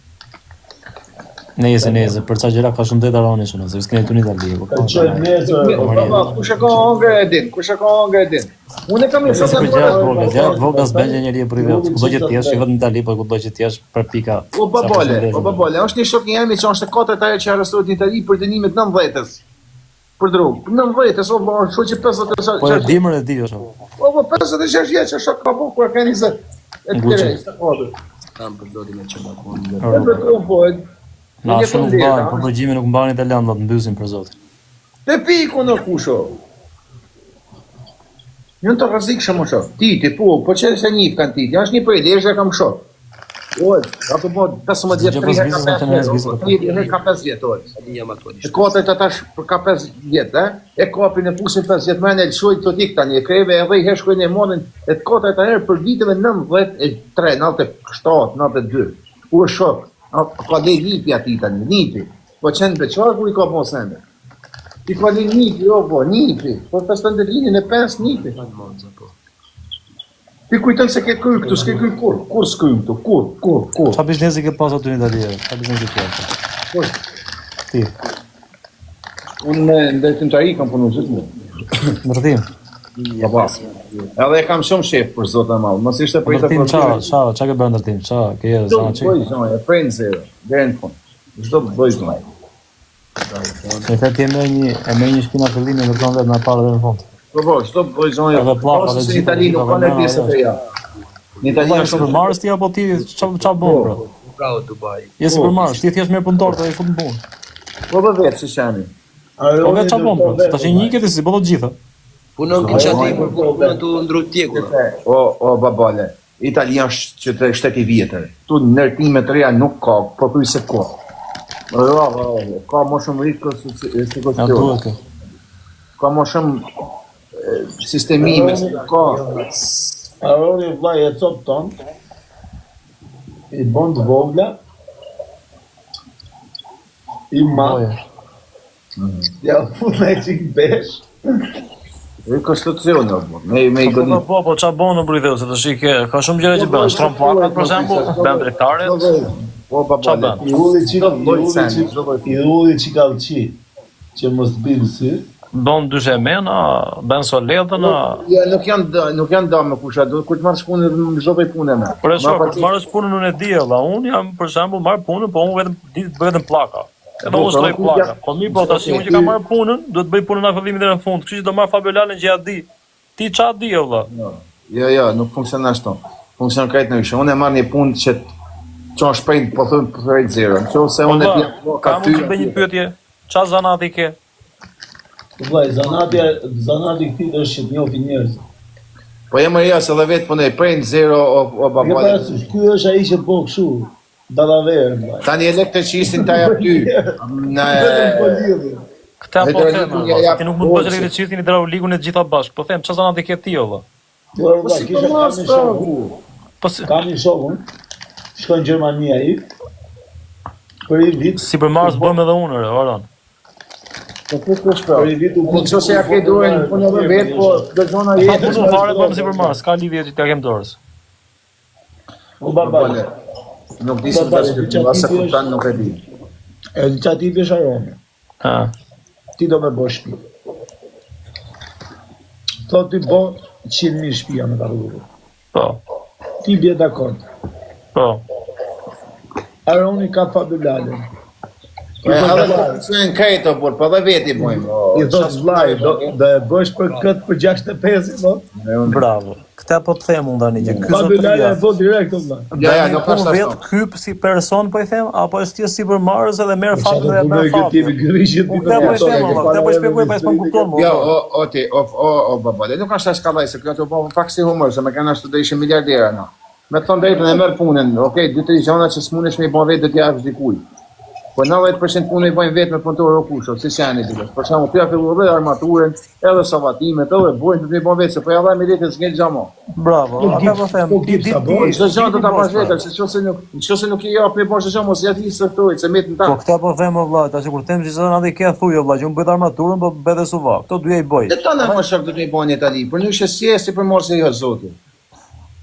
Nëse nëse për ca gjëra ka shumë drejt Aroni çuna, se s'keni tu në Itali. Po, Po çoj nesër. Po baba, kush e ka hongër e din, kush e ka hongër e din. Unë e kam një Se sot për gjëra të vogla, gjëra të vogla s'bën gjë njeri për vetë. Kudo që të jesh, jo vetëm në Itali, po kudo që të jesh për pika. O sa babale, përshëndetje. o babale, është një shok i jemi që është e katërt herë që arrestohet në Itali për dënimet 90-s. Për drogë. 90-s, o valla, shoh që 56. Po e dimër e di është. Po po 56 vjeç, është shok ka po kur ka 20. E Gucci. tjerë, ishte katër. Kam për zotin e çfarë ku. E po po. e- Na Nuk e shumë nuk të mban, ndjera, po përgjimi nuk mban italian, do të mbysin për zotin. Te piku në kusho. Janë të rrezikshëm më shok. Ti, ti po, po që se njif kanë ti. Është një prej lezhë kam shok. O, ka të bëhet 15 vjet, 3 herë ka 5 vjet, 3 herë ka 5 vjet, o. E katërt tash për ka 5 vjet, e? E kapin e fusin 5 vjet më e lëshojnë të dik tani, e kreve edhe i herë shkojnë e marrin, e të katërt herë për viteve 93, 97, 92. U shok, ka le nipi aty tani, nipi. Po qenë beqar ku i ka bo sende. I ka le nipi, jo po, nipi. Po feston delinin e 5 nipi. Po. Ti kujton se ke kry këtu, s'ke kry kur, kur s'kry këtu, kur, kur, kur. Qa biznesi ke pas aty në Itali? Qa biznesi ke pas? Kush? Ti. Unë me ndërtimtari kam punu gjithmonë. Ndërtim. Po po. Edhe e kam shumë shef për Zotin e madh. Mos ishte për të Ndërtim ça, ça, ça ke bërë ndërtim? Ça, ke je zanaçi? Po, zonja, prej në zero, deri në fund. Çdo lloj zonja. Në fakt e merr një e merr një shtëpi në fillim e ndërton vetë nga para deri në fund. Po po, çdo lloj zonja. Edhe pllaka dhe gjithë. Në Itali nuk ka në pjesë të ja. Në Itali është sipërmarrës ti apo ti ça ça bën po. bro? Bravo Dubai. Je po. sipërmarrës, ti thjesht merr punëtor dhe i fut në punë. Po po vetë si jeni. Po vetë ça bën bro? Tash një ke ti si bën të gjitha. Punon këtë çati për punon tu ndru tjegulla. O o babale. Italia është që të shtet i vjetër. Ktu ndërtime të reja nuk ka, pothuajse ka. Bravo, ka më shumë rikonstruksion. Ka më shumë sistemime, ka. Aroni vlla e copton. I bën të vogla. I ma. Ja, fut me çik besh. Rikonstruksion, o, me me i po, po, po, po, ça bën në bërë se tash ke ka shumë gjëra që bën, shtron pllakat për shembull, bën dritaret. Po, po, po, i ulli çik, i ulli çik, i ulli çik allçi, që mos të binë sy. Bën dyshemena, bën soletën, Ja, nuk janë nuk janë da me kusha, do kur të marrësh punën çdo lloj pune më. Por e kur të marrësh punën unë e di valla, unë jam për shembull marr punën, po unë vetëm di të bëj vetëm pllaka. Edhe unë shtroj pllaka. Po mirë, po tash unë që kam marrë punën, duhet të bëj punën nga fillimi deri në fund. Kështu që do marr Fabio Lalën që ja di. Ti ça di o vlla? Jo, jo, jo, nuk funksionon ashtu. Funksionon krejt ndryshe. Unë e marr një punë që që është prej, po them prej zero. Në qoftë se po unë e di ka ty. Kam të bëj një pyetje. Ça zanati ke? Po vllai, zanati zanati këtij është që të njohë njerëz. Po jam ja se edhe vetë punoj prej zero o o baba. Ky është ai që po kështu. Dallaverë, vllai. Tani elektricistin ta jap ty. Në po Këtë po them, ja, ti nuk mund të bësh elektricistin, hidraulikun e të gjitha bashkë. Po them, çfarë zanati ke ti o vlla? Po, po si po mas po. Po si kam një shok unë. Shkon në Gjermani ai. Për një vit. Sipërmarrës bëhem edhe unë, re, Aron. Po ku ku shkon? Për një vit u po se ja ke dorën, po në vetë, po do zona jetë. Po fare bëhem sipërmarrës, s'ka lidhje që t'ia kem dorës. O baba. Nuk di si ta shpjegoj, as e kupton nuk e di. E di çfarë tipi është Aroni. Ha. Ti do me bo shtëpi. Thot ti bo 100.000 shtëpia me ta rrugë. Po. Ti bje dakord. Po. Aroni ka Fabio Lalën. Po edhe se në krejt o burr, po edhe veti bojmë. I thot vllai, do do e bësh për kët për 65, po? Bravo. Këtë po të them unë tani që ky zotëria. Fabio e bën direkt o vlla. Ja, ja, nuk është vetë ky si person po i them apo është thjesht sipërmarrës edhe merr Fabio dhe merr Fabio. Këtë po i them valla, këtë po i shpjegoj pa s'po kupton më. Jo, o o ti, o o o baba, nuk është as kallaj se këto po pak si humor, se me kanë ashtu do ishin miliardera na. Me të thënë drejtën e merr punën, ok, dy tri gjëra që s'mundesh me i bë vetë do t'ia japësh dikujt. Po 90% punë i bëjnë vetë me punëtor o kush, si s'janë i Për shembull, ty ja fillu edhe armaturën, edhe savatimet, edhe bojën do t'i bën vetë, se po ja dhaj me letë s'ngel gjë më. Bravo, ata po them, ti di ti. Çdo gjë do ta bësh vetë, se nëse nuk, nëse nuk i jap me bën çdo gjë, mos ja di se këto, se met në ta. Po këtë po them o vlla, tash kur them që zanati ke thuj o vlla, që unë bëj armaturën, po bëj edhe suva. Këto dyja i bëj. Të tëna më shok do të i bën në Itali, për ndryshe si je si për mos e jo zoti.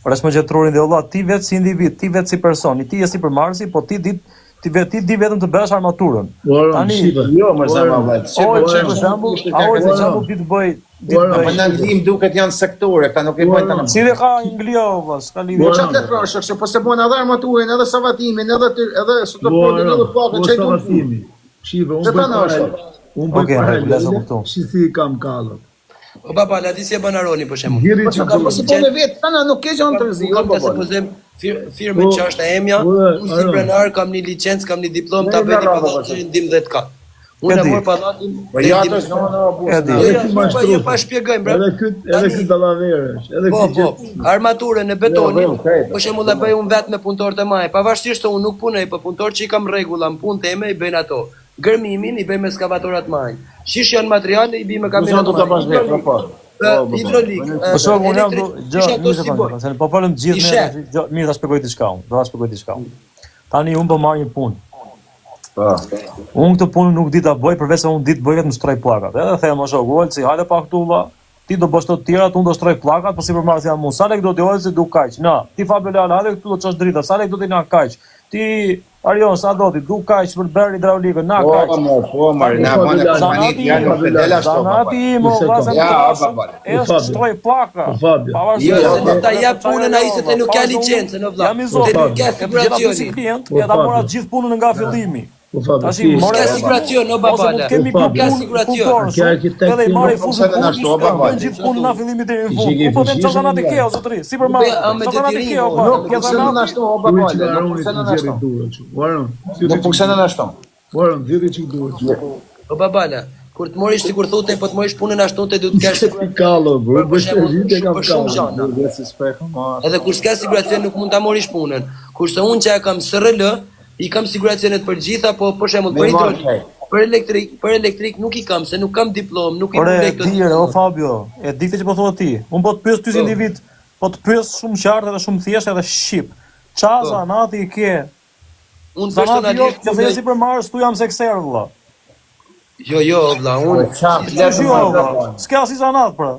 Por s'më gjet trurin dhe vlla, ti vetë si individ, ti vetë si person, ti je sipërmarrësi, po ti di ti vetë ti di vetëm të bësh armaturën. Tani jo, më zemra vlla. O, që për shembull, a o për shembull di të bëj di të bëj. Po në Angli më duket janë sektore, këta nuk e bëjnë tani. Si dhe ka Anglia o vlla, s'ka lidhje. Po çfarë të thosh, se po se bën edhe armaturën, edhe savatimin, edhe edhe sotopodin, edhe pllakën, çaj do. Shive, unë bëj. Unë bëj paralele, si si kam kallët. O baba, la di si e bën Aroni për shembull. Gjiri që po si po me vet, tana nuk ke gjë të rëzi, o baba. Se po them firmën që është e emja, unë si pronar kam një licencë, kam një diplomë ta bëj një pallat në 12 kat. Unë e mor pallatin. Po ja ato s'do në bu. E di. Jo, jo, po jo pa shpjegojmë, bre. Edhe ky, edhe ky dallaver është, edhe po, ky po, po, armaturën e betonit. Për shembull e bëj unë vetë me punëtorët e mi, pavarësisht se unë nuk punoj, po punëtorët që i kam rregulla në punë teme i bëjnë ato. Gërmimin i bëj me skavatorat maj. Qysh janë materiale i bëj me kamionat maj. Do ta bash vetë, po po. po, po, po. Hidrolik. Po shoh unë jam gjë, një sekondë, se po folëm gjithë ne, gjë, mirë ta shpjegoj diçka unë, do ta shpjegoj diçka unë. Tani unë po marr një punë. Po. Unë këtë punë nuk di ta bëj përveç se unë di të bëj vetëm shtroj pllakat. Edhe them o shok, Olci, hajde pak këtu vlla. Ti do bësh të tjerat, unë do shtroj pllakat, po sipërmarrës jam unë. Sa lek do ti Olci, du kaq. Na, ti Fabio Lala, hajde këtu do çosh drita. Sa lek do ti na kaq. Ti Arion, sa do ti, du kaq për të bërë hidraulikën, na po, kaq. Po, mo, po, mo, na bën kompanitë janë në fedela ashtu. Zanati im, o vlla, se ja, ba, është shtroj pllaka. Pavarësisht jo, se nuk ta jap punën ai se ti nuk ka licencë, no vlla. Jam i zoti. Ti nuk ke siguracion. Si klient, ja ta mora gjithë punën nga fillimi. Po Fabio, Tash i more s'ka siguracion, o babale. Ose mund të kemi grup ka siguracion. Ke arkitekti. Edhe i marrë fusin punë, ashtu o babale. Gjithë punën nga fillimi deri në fund. Po them çfarë zanati ke o zotëri, si për marrë. Çfarë zanati ke o po. Nuk funksionon ashtu o babale, nuk funksionon ashtu. Nuk funksionon ashtu. Warren, dhjeti çik duhet. O babale, kur të morish sikur thotë, po të morish punën ashtu të duhet të kesh siguracion. Kallo, bro, bësh të gjithë kam për shumë gjëra. Edhe kur s'ka siguracion nuk mund ta morish punën. Kurse unë që e kam SRL, I kam siguracionet për gjitha, po për shembull për hidrolik, për elektrik, për elektrik nuk i kam se nuk kam diplomë, nuk i mund këto. Ore, o Fabio, e di këtë që po thua ti. Unë po të pyes ty si po. individ, po të pyes shumë qartë edhe shumë thjesht edhe shqip. Ça po. zanati ke? Unë personalisht që je sipërmarrës, tu jam sekser vëlla. Jo, jo, vëlla, unë ça flet jo, vëlla. S'ke asnjë zanat pra.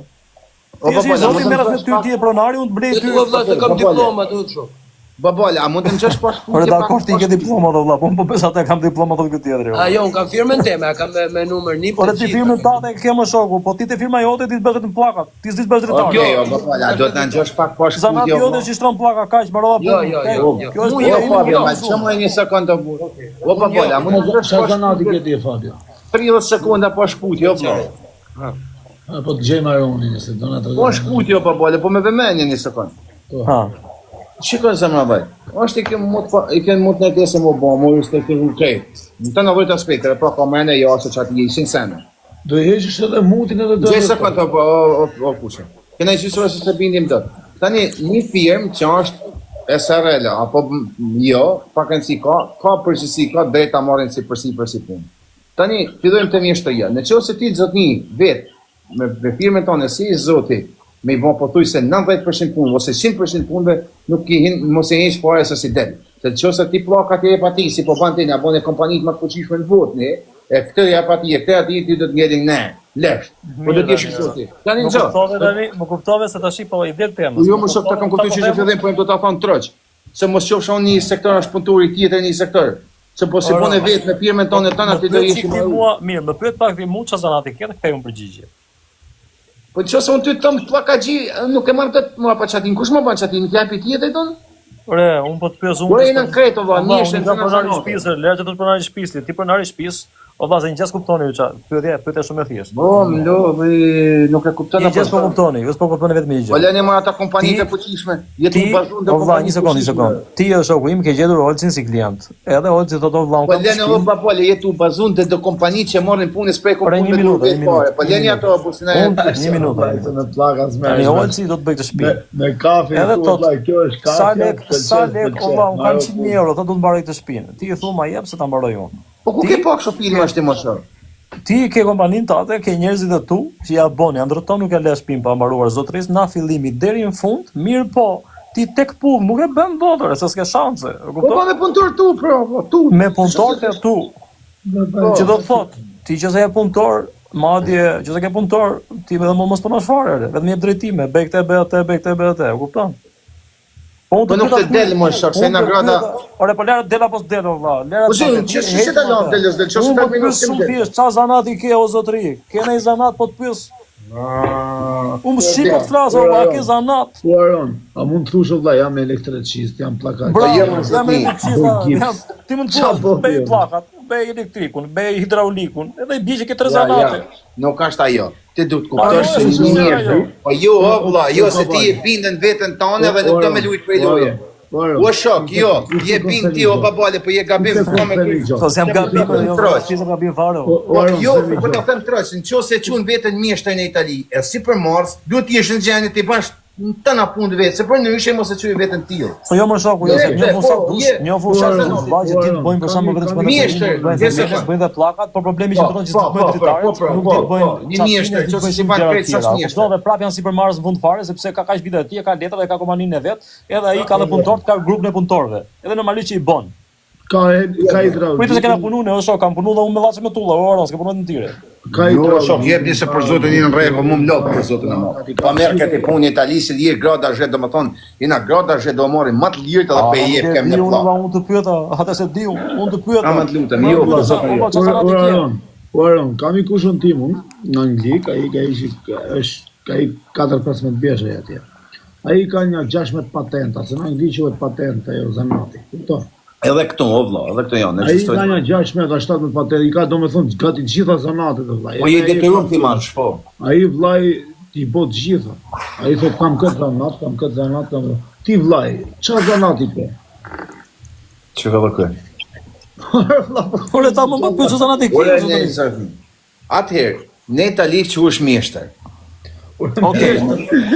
O Ti je i zoti merret me ty ti je pronari, unë të blej ty. Po vëlla se kam diploma atë kështu. Babale, a mund të më çosh pak Por dakord ti ke diploma do vëlla, po unë po besoj atë kam diploma thotë ky tjetri. A jo, unë kam firmën teme, a kam me, me numër një Por ti firmën tënde e ke më shoku, po ti te firma jote ti të bësh vetëm pllakat, ti s'di të bësh dritar. Okej, o babale, a do të na çosh pak poshtë Zanati jote që shtron pllaka kaq mbarova Jo, punën. jo, jo, jo. Kjo është puna ime. Fabio, ma ço më një sekondë të burr. O babale, a mund të çosh poshtë zanati ke ti Fabio? 30 sekonda poshtë shputje, o vëlla. Ha, po të gjejmë Aronin, se do na tregojë. Po shkputje o babale, po me vëmendje një sekond. Po. Ha. Shiko zemra vaj. Është i kem mut pa, i kem mut në pjesë më bë, më është të okej. Në të nevojë aspekte, pra ka më në jashtë çat i ishin sene. Do i heqësh edhe mutin edhe do. Gjej sekond po o o o kushë. Kena gjysmë se se bindim dot. Tani një firmë që është SRL apo jo, pak rëndësi ka, ka përgjegjësi, ka drejt ta marrin si përsipër si punë. Tani fillojmë te mjeshtëria. Në qoftë se ti zotni vet me, me firmën tënde si i zoti me i bë pothuajse 90% punëve ose 100% punëve, nuk i hin mos e hiq fare se si del. Se në qoftë se ti pllakat e jep atij, si po bën ti, na bën kompanitë më të fuqishme në botë, ne, e këtë jep atij, e këtë atij, ti do të ngelin ne. Lesht. Po do të jesh i zoti. Tani Më kuptove tani, më kuptove se tash po i del temës. Jo, më shok ta kam kuptuar që në fillim po jam do ta thon troç. Se mos qofsha unë një sektor është punëtori tjetër një sektor. Se po si punë vetë me firmën tonë tëna ti do jesh më mua, mirë, më pyet pak ti mua çfarë zanati ke, kthej unë përgjigje. Po nëse unë ty të them pllakaxhi, nuk e marr dot mua pa çatin. Kush më bën çatin? Nuk japi tjetër ton? Ore, unë po të pyes unë. Po jena krejt o valla, mirë se jam pronari i shtëpisë, lëre që të pronari i shtëpisë, ti pronari i shtëpisë, o valla, se një gjë s'kuptoni ju çfarë. Pyetja, pyetja shumë e thjeshtë. Po, më lo, nuk e kupton apo. Një gjë s'po kuptoni, ju s'po kuptoni vetëm një gjë. Po lëni më ata kompanitë e fuqishme. Je tu bazuar ndër kompani. Një sekondë, një sekondë. Ti je shoku im, ke gjetur Olcin si klient. Edhe Olci thotë o vlla, unë po kam. Po lëni o baba, le je tu bazuar ndër do kompani që marrin punë sprej po një minutë, një minutë. Po lëni ato apo si na. Një minutë. Në pllaka s'merr. Tani Olci do të bëj këtë shtëpi. Me kafe Edhe thotë, vlla, kjo është kafe. Sa lek, sa lek o vlla, unë kam 100.000 euro, thotë do të mbaroj këtë shtëpinë. Ti i thua ma jep se ta mbaroj unë. Po ku ke pa kështu filma është ti më shok? Ti ke kompaninë tate, ke njerëzit e tu që ja bën, ja ndërton nuk e lë shtëpinë pa mbaruar zotërisë nga fillimi deri në fund, mirë po, ti tek pull nuk e bën dot ore, se s'ke shanse, e kupton? Po po me punëtor tu, pro, po tu. Me punëtor të tu. Po. Që do të thotë, ti që se je punëtor, madje që se ke punëtor, ti edhe mos punosh fare, vetëm jep drejtime, bëj këtë, bëj atë, bëj këtë, bëj atë, e kupton? Po unë po nuk të del më shok, se në grada. Ore po lëre del apo s'del o vlla. Lëre. Po si, ç'është si ta lëm del s'del, ç'është ta pyes shumë thjesht, ça zanati ke o zotëri? Ke ndonjë zanat po të pyes? Ah, unë shqip po të flas, o vlla, ke zanat. Po Aron, a mund të thush o vlla, jam elektricist, jam pllakaxhi. Po jam jam elektricist, ti mund të thuash, bëj pllakat, bëj elektrikun, bëj hidraulikun, edhe i bie që ke tre zanate. Nuk është ajo. Ti duhet të kuptosh se një mirë. Po jo, o vlla, jo se ti e bindën veten tënde dhe nuk do me lujt prej loje. O shok, jo, je bin ti o babale, po je gabim, po me Po s'jam gabim, po jo, troç. s'jam gabim fare. Po, po jo, po ta them troç, në qoftë se qun veten mjeshtër në Itali, e sipërmarrës, duhet të jesh në gjendje të bash tëna punë vetë, se përndryshe mos e quaj veten të tillë. Po jo më shoku, jo se një fusha po, dush, një fusha dush, vllai që ti të bëjnë për shembull vetëm çfarë mjeshtër, bëjnë bëjnë dhe pllakat, por problemi që ndodh që të bëjnë dritaret, nuk di të bëjnë një mjeshtër, që si ban krejt sa mjeshtër. Kupton dhe prapë janë sipërmarrës në fund fare sepse ka kaq vite atje, ka letra dhe ka kompaninë e vet, edhe ai ka dhe punëtorët, ka grupin e punëtorëve. Edhe normalisht që i bën. Ka ka hidraulik. Pritë se kena punu ne, o shok, kam punu dhe unë me llaçe me tulla, o Aron, s'ke punu në tire. Ka Jo, shok, jepni se për zotin një në rregull, mu më lodh për zotin e madh. Pa merr këtë punë në Itali se je grada zhe, domethënë, jena grada zhe do marrim më të lirë edhe pe jep kem në pllak. Unë unë të pyeta, atë se di unë, unë të pyeta. Ama të lutem, jo për zotin jo. O Aron, o Aron, kam i kushën tim unë në Angli, ka i ka i është ka i 4-15 vjeç ai atje. Ai ka një 16 patenta, se në Angli quhet patenta, jo zanati. Kupton? Edhe këtu, o vlla, edhe këtu janë, ekzistojnë. Ai ka një 16 a 17 patenta, i ka domethënë gati të gjitha zanatet o vlla. Po je detyruar t'i marrësh, po. Ai vllai i bën të gjitha. Ai thot kam këtë zanat, kam këtë zanat, kam. Ti vllai, çfarë zanati ke? Çfarë vëllai ke? Ore ta më më pyet çfarë zanati ke. Ore ne Atëherë, në Itali quhesh mjeshtër. Okej.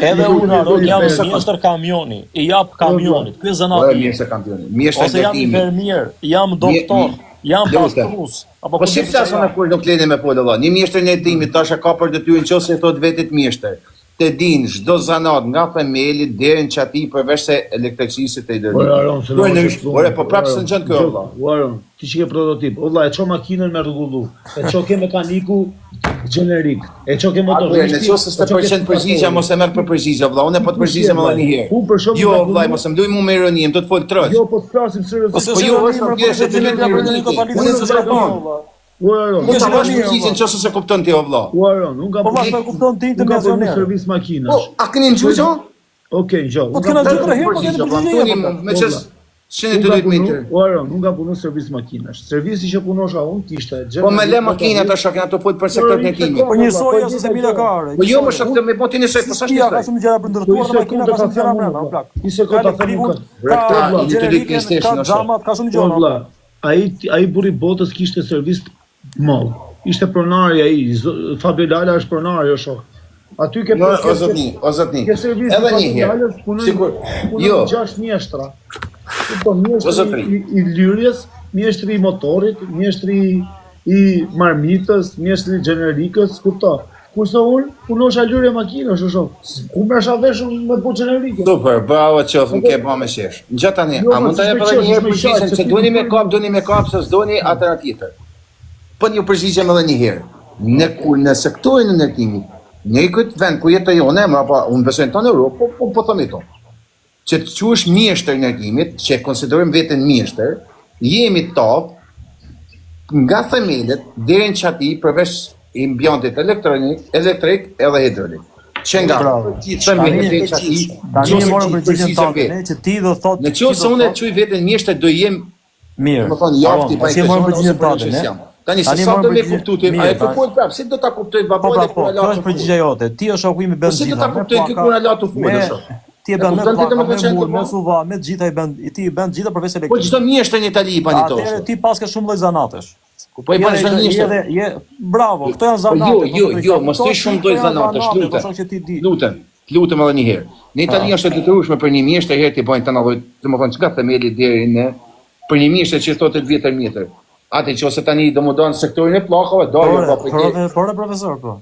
Edhe unë Aron jam mjeshtër kamioni, i jap kamionit. Ky është zanati. Po mjeshtër kamioni, mjeshtër ndërtimi. Ose jam infermier, jam doktor, jam pastrues. Apo po si flas unë kur nuk leni me fol valla. Një mjeshtër ndërtimi tash e ka për detyrën nëse i thot vetit mjeshtër. Të din çdo zanat nga themeli deri në çati përveç se elektricistit e hidraulikut. Ore, po prapë s'e ngjon kjo valla. Ore, ti që ke prototip. O vlla, e ço makinën me rregullu. E ço ke mekaniku gjenerik. E ço ke motoristi. Atëherë, në qoftë se s'të pëlqen përgjigja, mos e merr për përgjigje vlla. Unë po të përgjigjem edhe një herë. Unë për shembull Jo vlla, mos më luaj mua me ironi, më do të fol troç. Jo, po të flasim seriozisht. Po jo, është thjesht të luaj me ironi. Unë s'e kam. O Aron, Mund ta marrësh përgjigjen nëse s'e kupton ti o vlla. O Aron, unë kam Po mos e kupton ti të më servis makinash. Po, a keni ngju gjë? Okej, ngjo. Po të kena ngju tre herë, po keni përgjigje. Me çes Shini të dytë metër. O Aron, unë kam punu servis makinash. Servisi që punosha unë kishte gjë. Po më le makinat tash, kena të fol për sektorin e ndërtimit. Po njësoj ose se mila ka. Po jo më shok të më po ti njësoj, po sa shkoi. Ka shumë gjëra për ndërtuar dhe makina ka shumë gjëra brenda, o plak. Një sekondë ta them unë. Ka një të dytë PlayStation, ka xhamat, ka shumë gjëra. Ai ai burri i botës kishte servis të madh. Ishte pronari ai, Fabio Lala është pronari o shok. Aty ke no, o zotni, o zotni. Edhe një herë. Sikur jo, gjashtë mjeshtra. Po mjeshtri i, i lyrjes, mjeshtri i motorit, mjeshtri i marmitës, mjeshtri i xhenerikës, kupto. Kurse unë punosha lyrje makinash, o shok. Ku merrsha vesh unë me bo xhenerike? Super, bravo qoftë, më ke bë me qesh. Ngjo tani, jo, a mund ta jap edhe një herë përgjigjen se doni me kap, doni me kap, se s'doni atëherë tjetër. Po ju përgjigjem edhe një herë. Në kur në sektorin e ndërtimit, në këtë vend ku jetoj unë, apo unë besoj në tonë Europë, po po, po themi to. Që të quhesh mjeshtër ndërtimit, që e konsiderojmë veten mjeshtër, jemi të aftë nga themelet deri në çati përveç impiantit elektronik, elektrik edhe hidraulik. Që nga themelet deri në çati, tani e morëm përgjigjen tënde, ne që ti do thotë Në qoftë se unë e quaj veten mjeshtër do jem Mirë. Do të thonë jafti pa i morëm përgjigjen tënde, ne. Tani se sa do me kuptu ti, a e kupton prapë, si do ta kuptoj babai po, pra, po, kur ala. Kjo është përgjigja jote. Ti je shoku im i bën gjitha. Si do ta kuptoj ky kur ala të fut, shok. Ti e bën me pllaka, me mur, me suva, me të gjitha i bën, ti i bën gjitha përveç elektrik. Po çdo mjeshtër në Itali i bën ato. Atëherë ti paske shumë lloj zanatesh. Po i bën çdo mjeshtër. Je, je, bravo, këto janë zanate. Jo, jo, jo, mos ti shumë lloj zanatesh, lutem. Lutem. Të lutem edhe një herë. Në Itali është e detyrueshme për një mjeshtër herë t'i bëjnë të lloj, domethënë nga themeli deri në për një mjeshtër që thotë 8 vjetër mjetër. Atë që ose tani do më donë sektorin e pllakave, do jo po po. Por profesor, po.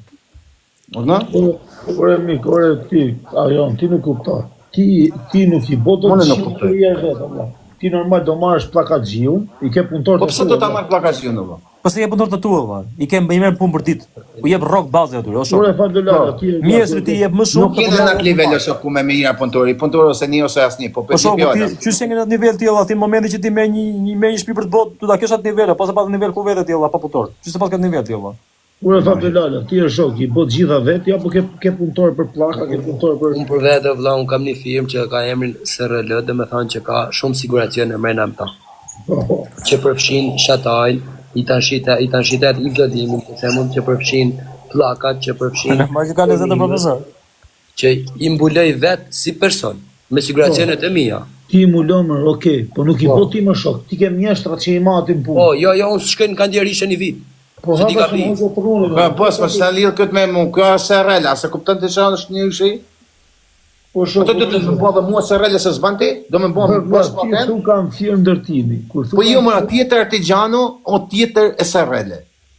Urdhëro? Ore mik, ore ti, ajo, ti nuk kupton. Ti ti nuk i bën dot nuk kuptoj. Ti je vetë, valla. Ti normal do marrësh pllakaxhiun, i ke punëtor Po pse do ta marr pllakaxhiun valla? Po se ke punëtor të tu valla. I ke i merr punë për ditë. U jep rrogë baze atyre, o shok. Ore Fadlala, ti je. Mjeshtri ti jep më shumë. Nuk jena në atë nivel o shok ku me mirë punëtori, punëtor ose një ose asnjë, po për po ti ti qysh në atë nivel ti valla, ti në momentin që ti merr një një merr një shtëpi për të bërë, do ta kesh atë nivel, po se pa atë nivel ku vete ti valla pa punëtor. Qysh se pas këtë nivel ti valla. Ore Fadlala, ti je shok, i bën gjitha vetë, apo ke ke punëtor për pllaka, ke punëtor për Unë për vete vëlla, unë kam një firmë që ka emrin SRL, domethënë që ka shumë siguracione mrena në ta. Që përfshin shatajn, itanshita, itanshitet izolimin, për shembull, që përfshin pllakat, që përfshin Ma që ka lezet e profesor. që i mbuloj vet si person me siguracionet e mia. Ti i mbulon më, okay, po nuk i po ti më shok, ti ke mjeshtrat që i matin punë. Po, jo, jo, unë s'shkoj në kandier ishe një vit. Po Se ha di pa gabi. shumë hoqe trunin. Po, po, s'po s'ta lidh këtë me mu, kjo është SRL, a se kupton ti çfarë është një shi? Po shok, Po të të të më bë dhe mua SRL se s'ban ti? Do më bën Vlla, bos ti patent? thu kam firmë ndërtimi. Kur thu Po jo, më tjetër artigjano o tjetër SRL.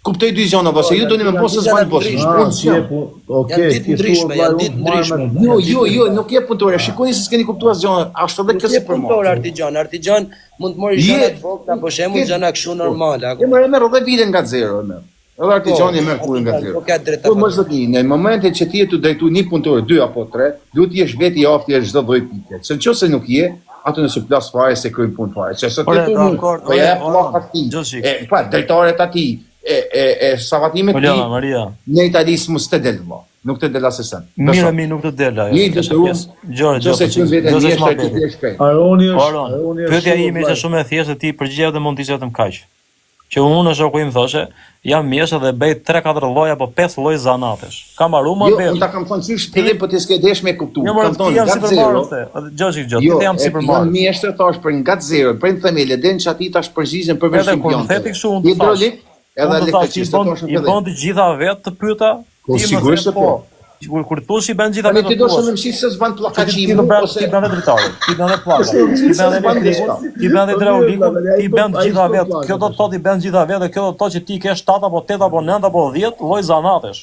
Kuptoj dy gjëra, valla, se ju doni me bë se s'ban bos. Ah, Unë ti je s'jam. po, Janë okay, ditë ti thu ndryshme, vlla, janë unë ditë marr me ndryshme. Jo, jo, jo, nuk je punëtore. Shikoni se s'keni kuptuar asgjë. Ashtu edhe Nuk kjo je si për punëtor mua. artixhan, artixhan mund të marrë Je- gjëra të vogla, për shembull ke- gjëra kështu normale. a E merr e merr edhe viten nga zero, e merr. Edhe artixhani e merr kurën nga artixhan, zero. Po ka drejtë. Po më zotni, në momentin që ti je tu drejtu një punëtor, dy apo tre, duhet të jesh vetë i aftë në çdo lloj pike. Se nëse nuk je, ato nëse plas fare se kryjnë punë fare. Se sot Ore, ti thu, dakord, po ja ore, pllakat ore, ti. Gjoshik. E pa drejtoret atij, e e e savatimet ti. Poliana, Maria. Në Itali s'mos të del vëlla. Nuk të del asesen. Mirë mi nuk të del ajo. Një i detyruar. Gjore, gjore. Nëse çun veten mjeshtër ti ti je shpejt. Aroni është, Aron, Aroni është. pyetja shumë, ime ishte vlla. shumë e thjeshtë ti përgjigjja jote mund të ishte vetëm kaq. Që unë shoku im thoshe, jam mjeshtër dhe bëj 3-4 lloj apo 5 lloj zanatesh. Kam mbaruar Jo, muhabetin. unë ta kam thënë qysh fillim po ti s'ke desh me kuptu. Jo, more, Kam ti thënë jam nga zero. sipërmarrës. the. Gjoshi, gjë, Jo, ti jam e, jam sipërmarrës. mjeshtër thash për nga zero, për në themele deri në çati tash përgjigjen përveç Edhe kur më impianteve. the ti kështu unë të thash. Hidrolik edhe Unë të thash, i elektricist, bën tash në i fillim. bën të gjitha vetë të pyeta. Po, ti më sigurisht the se po. Kur kur thosh i bën gjitha Tani vetë. ti do thuash. shumë më shih se s'ban Ti pllakaçi ti bën ose ti bën dhe dritarin, ti bën dhe pllakën, ti bën dhe elektrikun, ti bën dhe hidraulikun, ti bën të gjitha vetë. Kjo do të thotë i bën gjitha vetë dhe kjo do të thotë që ti ke 7 apo 8 apo 9 apo 10 lloj zanatesh.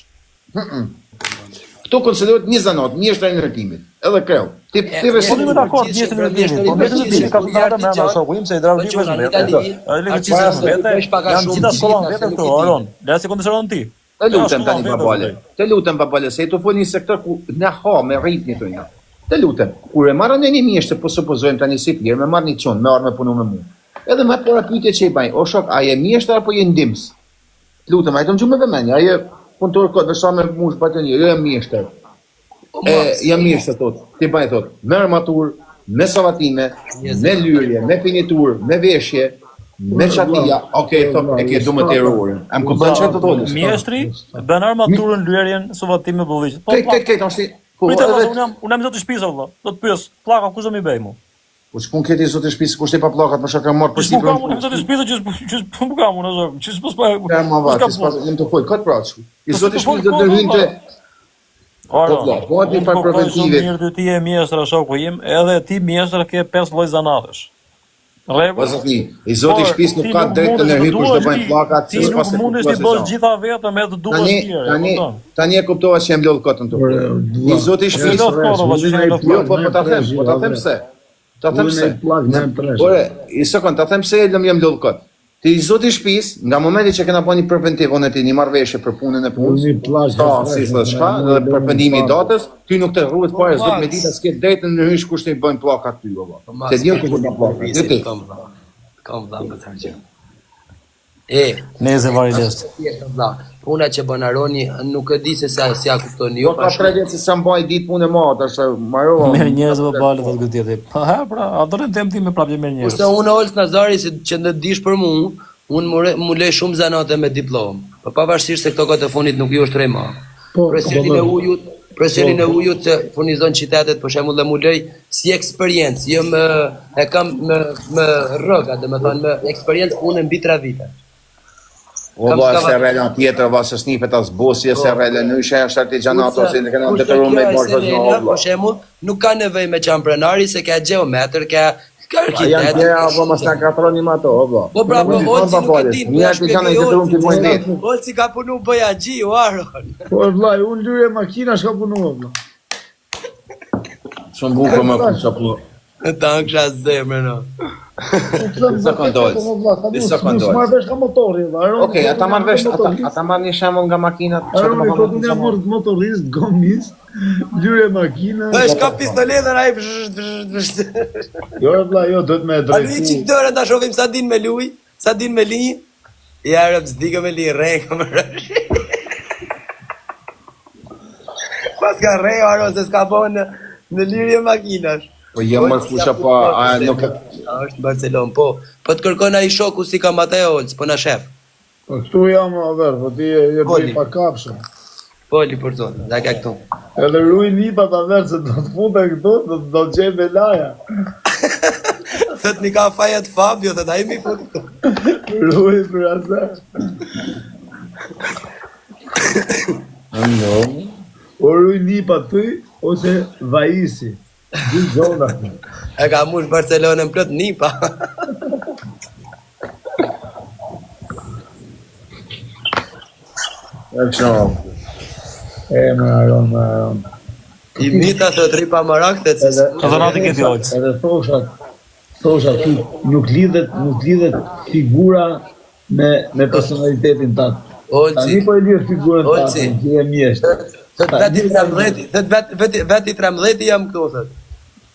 Këtu konsiderohet një zanat, mjeshtër i ndërtimit, edhe kreu. Ti ti Po rresit jemi dakord, mjeshtër i ndërtimit, po mjeshtër i ndërtimit ka të drejtë me shoku im se hidrauliku është në vete. Elektricista është në vete, janë gjitha shkolla në vete këtu, Aron. Lera si kondicionon ti. Të lutem Janë tani shkolla në vete, babale. zotëri. Të lutem babale, se tu fol një sektor ku na ha me rrit një tonë. Të lutem, kur e marrën në një mjeshtër, po supozojmë tani si pirë, me marr një çun, me ardh me punu me mua. Edhe më para pyetje që i baj, o shok, a je mjeshtër apo je ndihmës? Të lutem, ai do më gjumë me vëmendje, ai je punëtor kot, veç sa me mush batoni, jo jam mjeshtër. Po, E, jam mjeshtër thot. Ti baj thot, me armatur, me savatime, me lyrje, me finitur, me veshje, me çatia. Okej, thot, e ke 12 euro orën. A më kupton çfarë të thotë? Mjeshtri bën armaturën, lyerjen, suvatimin, bulliqet. Po, Kejt, kejt, kejt, është po, Pritë edhe valla, unë jam unë jam zoti shtëpisë valla. Do të pyes, pllaka kush do mi bëj mu? Po ç'pun këti zoti shtëpisë, kush e pa pllakat, më shaka marr Që s'po përsipër. kam unë jam zoti shtëpisë që s'po- që s'po kam unë zot, që s'po s'po. Ja ma va, s'ka ti s'pas, punë. jam të fol, kot pra. ç'u. I Po zoti s'po fol shtëpisë do kot, të hynte. Aro, Po, vlla, po aty unë par kuptoj shumë preventive. Mirë ty ti je mjeshtër shoku im, edhe ti mjeshtër ke 5 lloj zanatesh. Rregull. Po zotni, i zoti Por, shtëpisë nuk ti ka drejtë të mundesh ndërhyj kush do duash bëjnë ti- pllakat, Ti se nuk s'pas e mundesh kuptuar ti se bësh gjë. gjitha vetëm edhe të duash Tani, tjerë, e tani, kupton? tani e kuptova që jam lodh kotën këtu. Ore, I zoti Se shtëpisë lodh kotën, valla, që jam lodh Jo, po po ta them, po ta them pse. Ta them Unë pse. e plak në tresh. Ore, i sekond, ta them pse jam jam lodh kot. Ti i zoti shtëpisë, nga momenti që kena bërë një preventiv unë e ti një marrëveshje për punën e punës, Unë i plak sa në si tresh, thosh çka, në dhe në përfundimi i në datës, ti nuk të rruhet fare, zot me Max. ditë s'ke drejtë në hysh kush të i bën pllakat ty valla. Po, Se diun kush bën pllakat. Jo ti. Kam vlla. Kam vlla më thënë gjë. E, Neze vari lest. thjesht vlla. Puna që bën Aroni nuk e di se sa si ja kuptoni ju. Jo ka tre vjet se s'am baj ditë punë më, tash marova. Merr njerëz po bale thotë ky tjetri. Po ha pra, atë tem ti me prapë merr njerëz. Kurse unë Ols Nazari si që në dish për mua, unë more, mu lej shumë zanate me diplomë. Po pavarësisht se këto kohë të fundit nuk ju ushtroj më. Po, Presionin po, e po. ujut, presionin e ujut që furnizon qytetet, për shembull, dhe mu lej si eksperiencë, jo më e kam me me rroga, domethënë me eksperiencë pune mbi 3 vite. O Kam valla skava- se rela tjetër, valla se snifet as bosi se rela nyshe është artixhanat ose ne kena kurse detyruar me kjo marrë SRL-a, vëzhgë valla. Për shembull, nuk ka nevojë me qenë pronari se ka gjeometër, ka ka A janë arkitet. tjera ka apo shumë mos na gjë. katroni me ato, o valla. Po pra, po Olci nuk e din, po Një ja artixhan i shpjegoj detyruar të Olci. bëjnë vetë. Olci ka punu bojaxhi, o Aron. Po vlla, unë lyre makina shka punuar vlla. Shumë bukur më kush apo. Ta kisha zemrën, no. Disa kondolc. Disa kondolc. S'marr vesh nga motori vlla. Aroni Okej, ata marr vesh, ata ata marr një shembull nga makinat, çfarë Aroni do thotë të unë jam thonë. mort motorist, gomist, lyre makina. Po shka pistoletën ai vzht vzht vzht. Jo vlla, jo, duhet me e A luj drejtu. çik dorën ta shohim sa din me luj, sa din me linjë. Ja rëp s'dika me linjë, rreka më rësh. Pas ka rreu Aron se s'ka bo në, në lirje makinash. Po jo më kusha po a nuk e A, është në Barcelonë, po. Po të kërkon ai shoku si ka Mateo Olc, po na shef. Po këtu jam o ver, po ti je je Poli. bëj pa kapshë. Poli për zotin, da ka këtu. Edhe ruaj nipa ta ver se do të futen këtu, do do të gjej belaja. Thot një ka fajet Fabio, thot ai mi fut këtu. Ruaj për azar. No. O ruj nipa ty ose Vaisi. Dy zona. E ka mush Barcelonën plot nipa. E kështu. E më Aron, më Aron. I mita thot ripa marak thot se Edhe Ka dhënë atë këtë ojtë. Edhe thosha, thosha ty nuk lidhet, nuk lidhet figura me me personalitetin tat. Olci. Tani po e lidh figurën tate, Olci. që je mjeshtër. Thot veti 13, thot vet veti veti 13 jam këtu thot.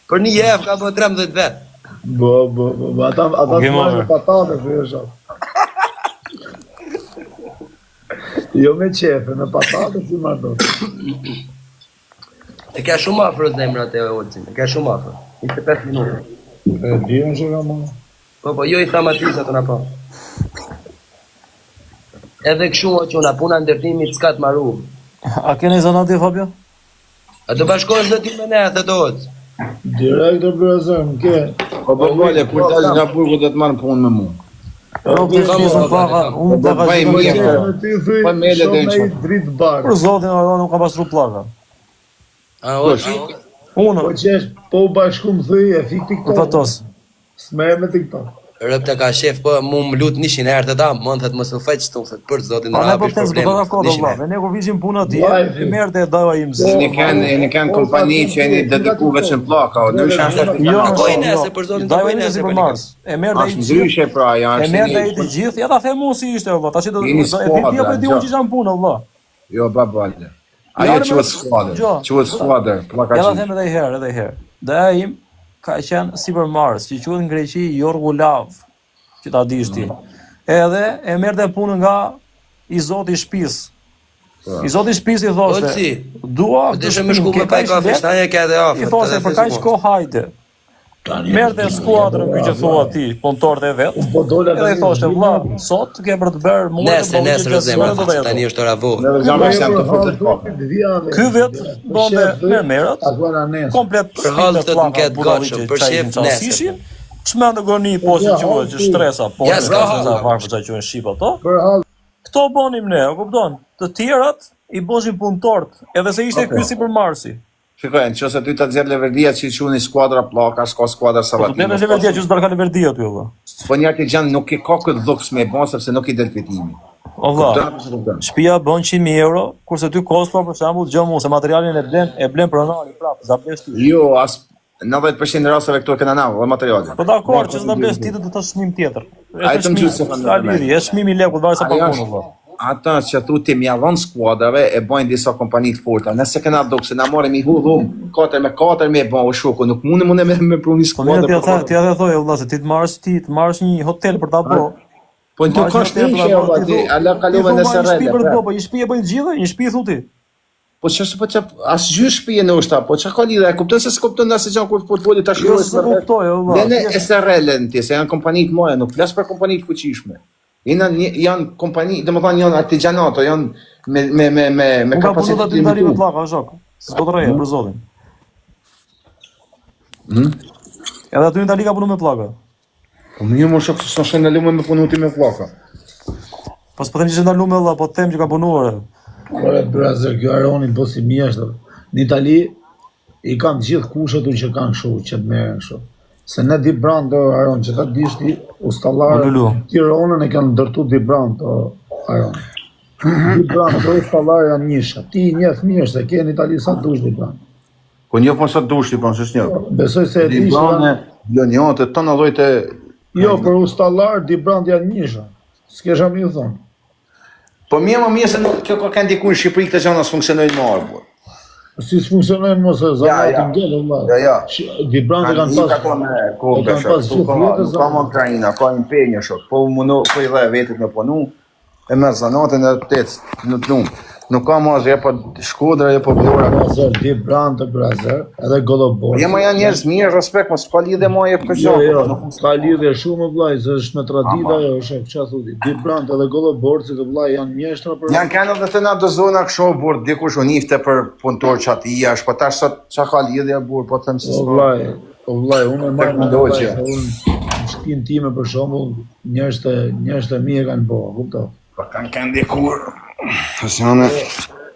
Për një javë ka bë 13 vet. Bo, bo, bo, bo, ata ata Okej, të marrin more. patate, po jo shok. Jo me qefe, me patate si marr dot. E ka shumë afër zemra te Olcin, e ka shumë afër. 25 minuta. E di unë që kam unë. Po po, jo i tha Matisa të na po. Edhe kështu o që na puna ndërtimit s'ka të maru. A keni zanati Fabio? A do bashkohesh dhe ti me ne, thot Olc. Direkt do bërë më ke. Po po vale, kur dalësh nga burgu do të marr punë me mua. Po të Kam shpisën o, plaka, kam. unë Po, plaka bëj gjithë mirë. mirë. Me ty thuj, Po, mele shoh deri me në i dritë bardh. Për zotin, Aron, nuk kam pastru plaka. A Olci? Unë, Po qesh, po u bashkum thuj e fik për TikTok. fatos. S'merr me TikTok. Rëpta ka shef, po mu më lut 100 herë të ta, mund thot mos u feq tu, thot për zotin Pa ne po rabish them s'po probleme. ta kot 100 valla. herë. Ne kur vishim punë atje, Live. e merrte e daja im zi. Ne kanë ne kanë kompani që jeni dediku vetëm në plaka, o ndryshe është Jo, Takoj jo, nesër, për zotin, Daja takoj im nesër, si për për mars. E merrte ai është të gjithë. ndryshe pra, ja E është merrte ai një të gjithë, ja ta them unë si ishte valla. Tash do Jeni do- e di ti apo e di skuadra, unë që jam punë valla. Jo, ba bale. Ajo Ja, quhet me- skuadër, Gjo. quhet skuadër, plaka Ja ta që. them edhe një herë, edhe një herë. Daja im ka qenë sipërmarrës, që quhet në Greqi Jorgu Lav, që ta dish ti. Edhe e merrte punën nga i zoti i shtëpisë. Po. I zoti i shtëpisë i thoshte, Olci, dua Po këtë deshe më shtëpinë, shku ke me paj kaq kafe, lek? shtanja ke edhe afër. I thoshte edhe për kaq sekundë. kohë hajde. Tani Merrte skuadrën ky që thua ti, punëtorët e vet. Unë po dola Edhe i thoshte vlla, sot ke për të bërë mua Nesër, nesër o zemra, thot, tani është ora vonë. Neve zemra që janë të futet plaka. Ky vet bonte mermerët, komplet Për hall shtëpinë thot pllaka më ketë budalliqe gatshëm, për çaj shef ishin, ça nesër. s'ishin, çmendë goni po si Ja, quhet, që hall, shtresa, po Ja, se s'ka s'ka hall. sa farë çaj quhen shqip ato. Për hall, Këto bonim ne, e kupton? Të tjerat i boshin punëtorët, edhe se ishte Okej. ky sipërmarrësi. Shikoj, në qëse ty ta nxjerr Leverdia që i quani skuadra plaka, s'ka skuadra Po të Sabatino. bësh Leverdia që s'do ka Leverdia aty valla. Po një atë gjë nuk e ka këtë dhuks me bën sepse nuk i del fitimi. O vlla. Kupton apo s'kupton? Shtëpia bën 100.000 euro, kurse ty kosto për shembull gjë mu se materialin e blen, e blen pronari prapë, s'ta blesh ti. Jo, as 90% e rasteve këto e kena na, dhe materialin. Po dakor, që s'ta blesh ti do të thosh çmim tjetër. Ai të më gjysë se S'ka lidhje, është çmimi i lekut, varet sa Ajo paguan është- valla. Ata që thu ti mja dhon skuadrave e bajnë disa kompani të forta. Nëse kena duk se na marrim i hudhum 4 me 4 me bën o shoku, nuk mundem unë me me pru një Po mirë skuadër. ti e tha, ti edhe thoj valla se ti të marrësh ti, të marrësh një hotel për ta bë. Po në Marrësh ka një hotel për shtishje ta bë, valla ti ti, thu- ala ti kalove thu, në marr një SRL. shtëpi për të pra. bë, po një shtëpi e bëjnë të gjithë, një shtëpi thu ti. Po ç'është po ç'a as gjy shtëpi ndoshta, po çka ka lidhje? E kupton se s'kupton asgjë gjë kur futbolli tash Jo, s'e kuptoj, o valla. Ne ne SRL-n ti, se janë kompani të mëdha, nuk flas për kompani të fuqishme. Janë një- janë kompani, domethënë janë artigjanato, janë me me me me me Unë kam punu kapacitet aty në Itali me limituar. pllaka, o shok. S'do të rreje, për zotin. Hmm? Edhe aty në Itali ka punu me pllaka. Po mirë më shok, se s'është ndaluar me punu ti me pllaka. Po s'po them që ishte ndaluar me valla, po them që ka punuar. Ore brazer, kjo Aroni po si mjeshtër. Në Itali i kanë gjithë kushet u që kanë kështu, që të merren kështu. Se ne Dibran do Aron, që ta dish ti, ustallarët O, Lulu. Tironën e kanë ndërtu Dibran do Aron. Dibran do ustallarë janë njësha. Ti i njeh mirë se ke në Itali sa dush Dibran. Po një po sa dush ti, po s'është një. Besoj se e di që Dibran janë, Vlonjotë, tona llojet e jo për ustallar Dibran janë njësha. S'kesha më ju thonë. Po mirë, më mirë se nuk kjo ka kanë diku në Shqipëri këtë gjëna s'funksionojnë më arë. Si s'funksionojnë mos e zanatin ja. ngel valla. Ja, ja. Dibran e kanë pas. Ka me e kohë kanë shok. pas Këtu gjithë ka, jetës, nuk ka më Ukraina, ka impenjë shok. Po u mundo, po i dhe vetit me punu, e merr zanatin edhe të ec në të lumë. Nuk ka më asgjë, po Shkodra, jo po Vlora. Brazer, Dibran të brazer, edhe Gollobor. Jo, më janë njerëz mirë, respekt, mos ka lidhje më jep këtë Jo, gjë. jo, ka lidhje shumë o vllai, se është me tradita ajo, është çfarë thotë. Dibran edhe Golloborci të vllai janë mjeshtra për Janë kanë edhe të na do zona kështu burr, dikush u nifte për punëtor çatia, është po tash sot çka ka lidhje burr, po them se O s'ka. vllai, o vllai, unë e marr Tek me mendoj vllai, që- se unë në shtëpinë time për shembull, njerëz të njerëz të mi e kanë bërë, kupto. Po kanë kanë dikur. Ose unë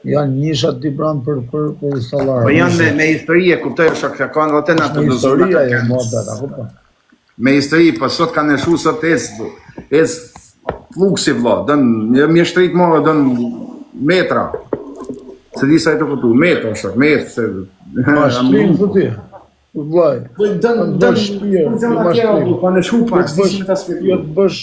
Janë njishat Dibran për për për ustallar. Po janë me, me histori e kuptoj shok, se kanë edhe në ato me do zona historia kanë e kanë. muhabet, a kupton? Me histori, po sot kanë neshu sot ec ec fluksi vlla, dën jo mjeshtrit më dën metra. Se di sa i të kuptu, metra shok, metra se Mashtrim thotë ti. Vllai. Po dën Të dën bësh shtëpi, funksionet mashtrim. tjera, po kanë neshu Jo pak, të si bësh, si me ta jo shpjegoj. të bësh.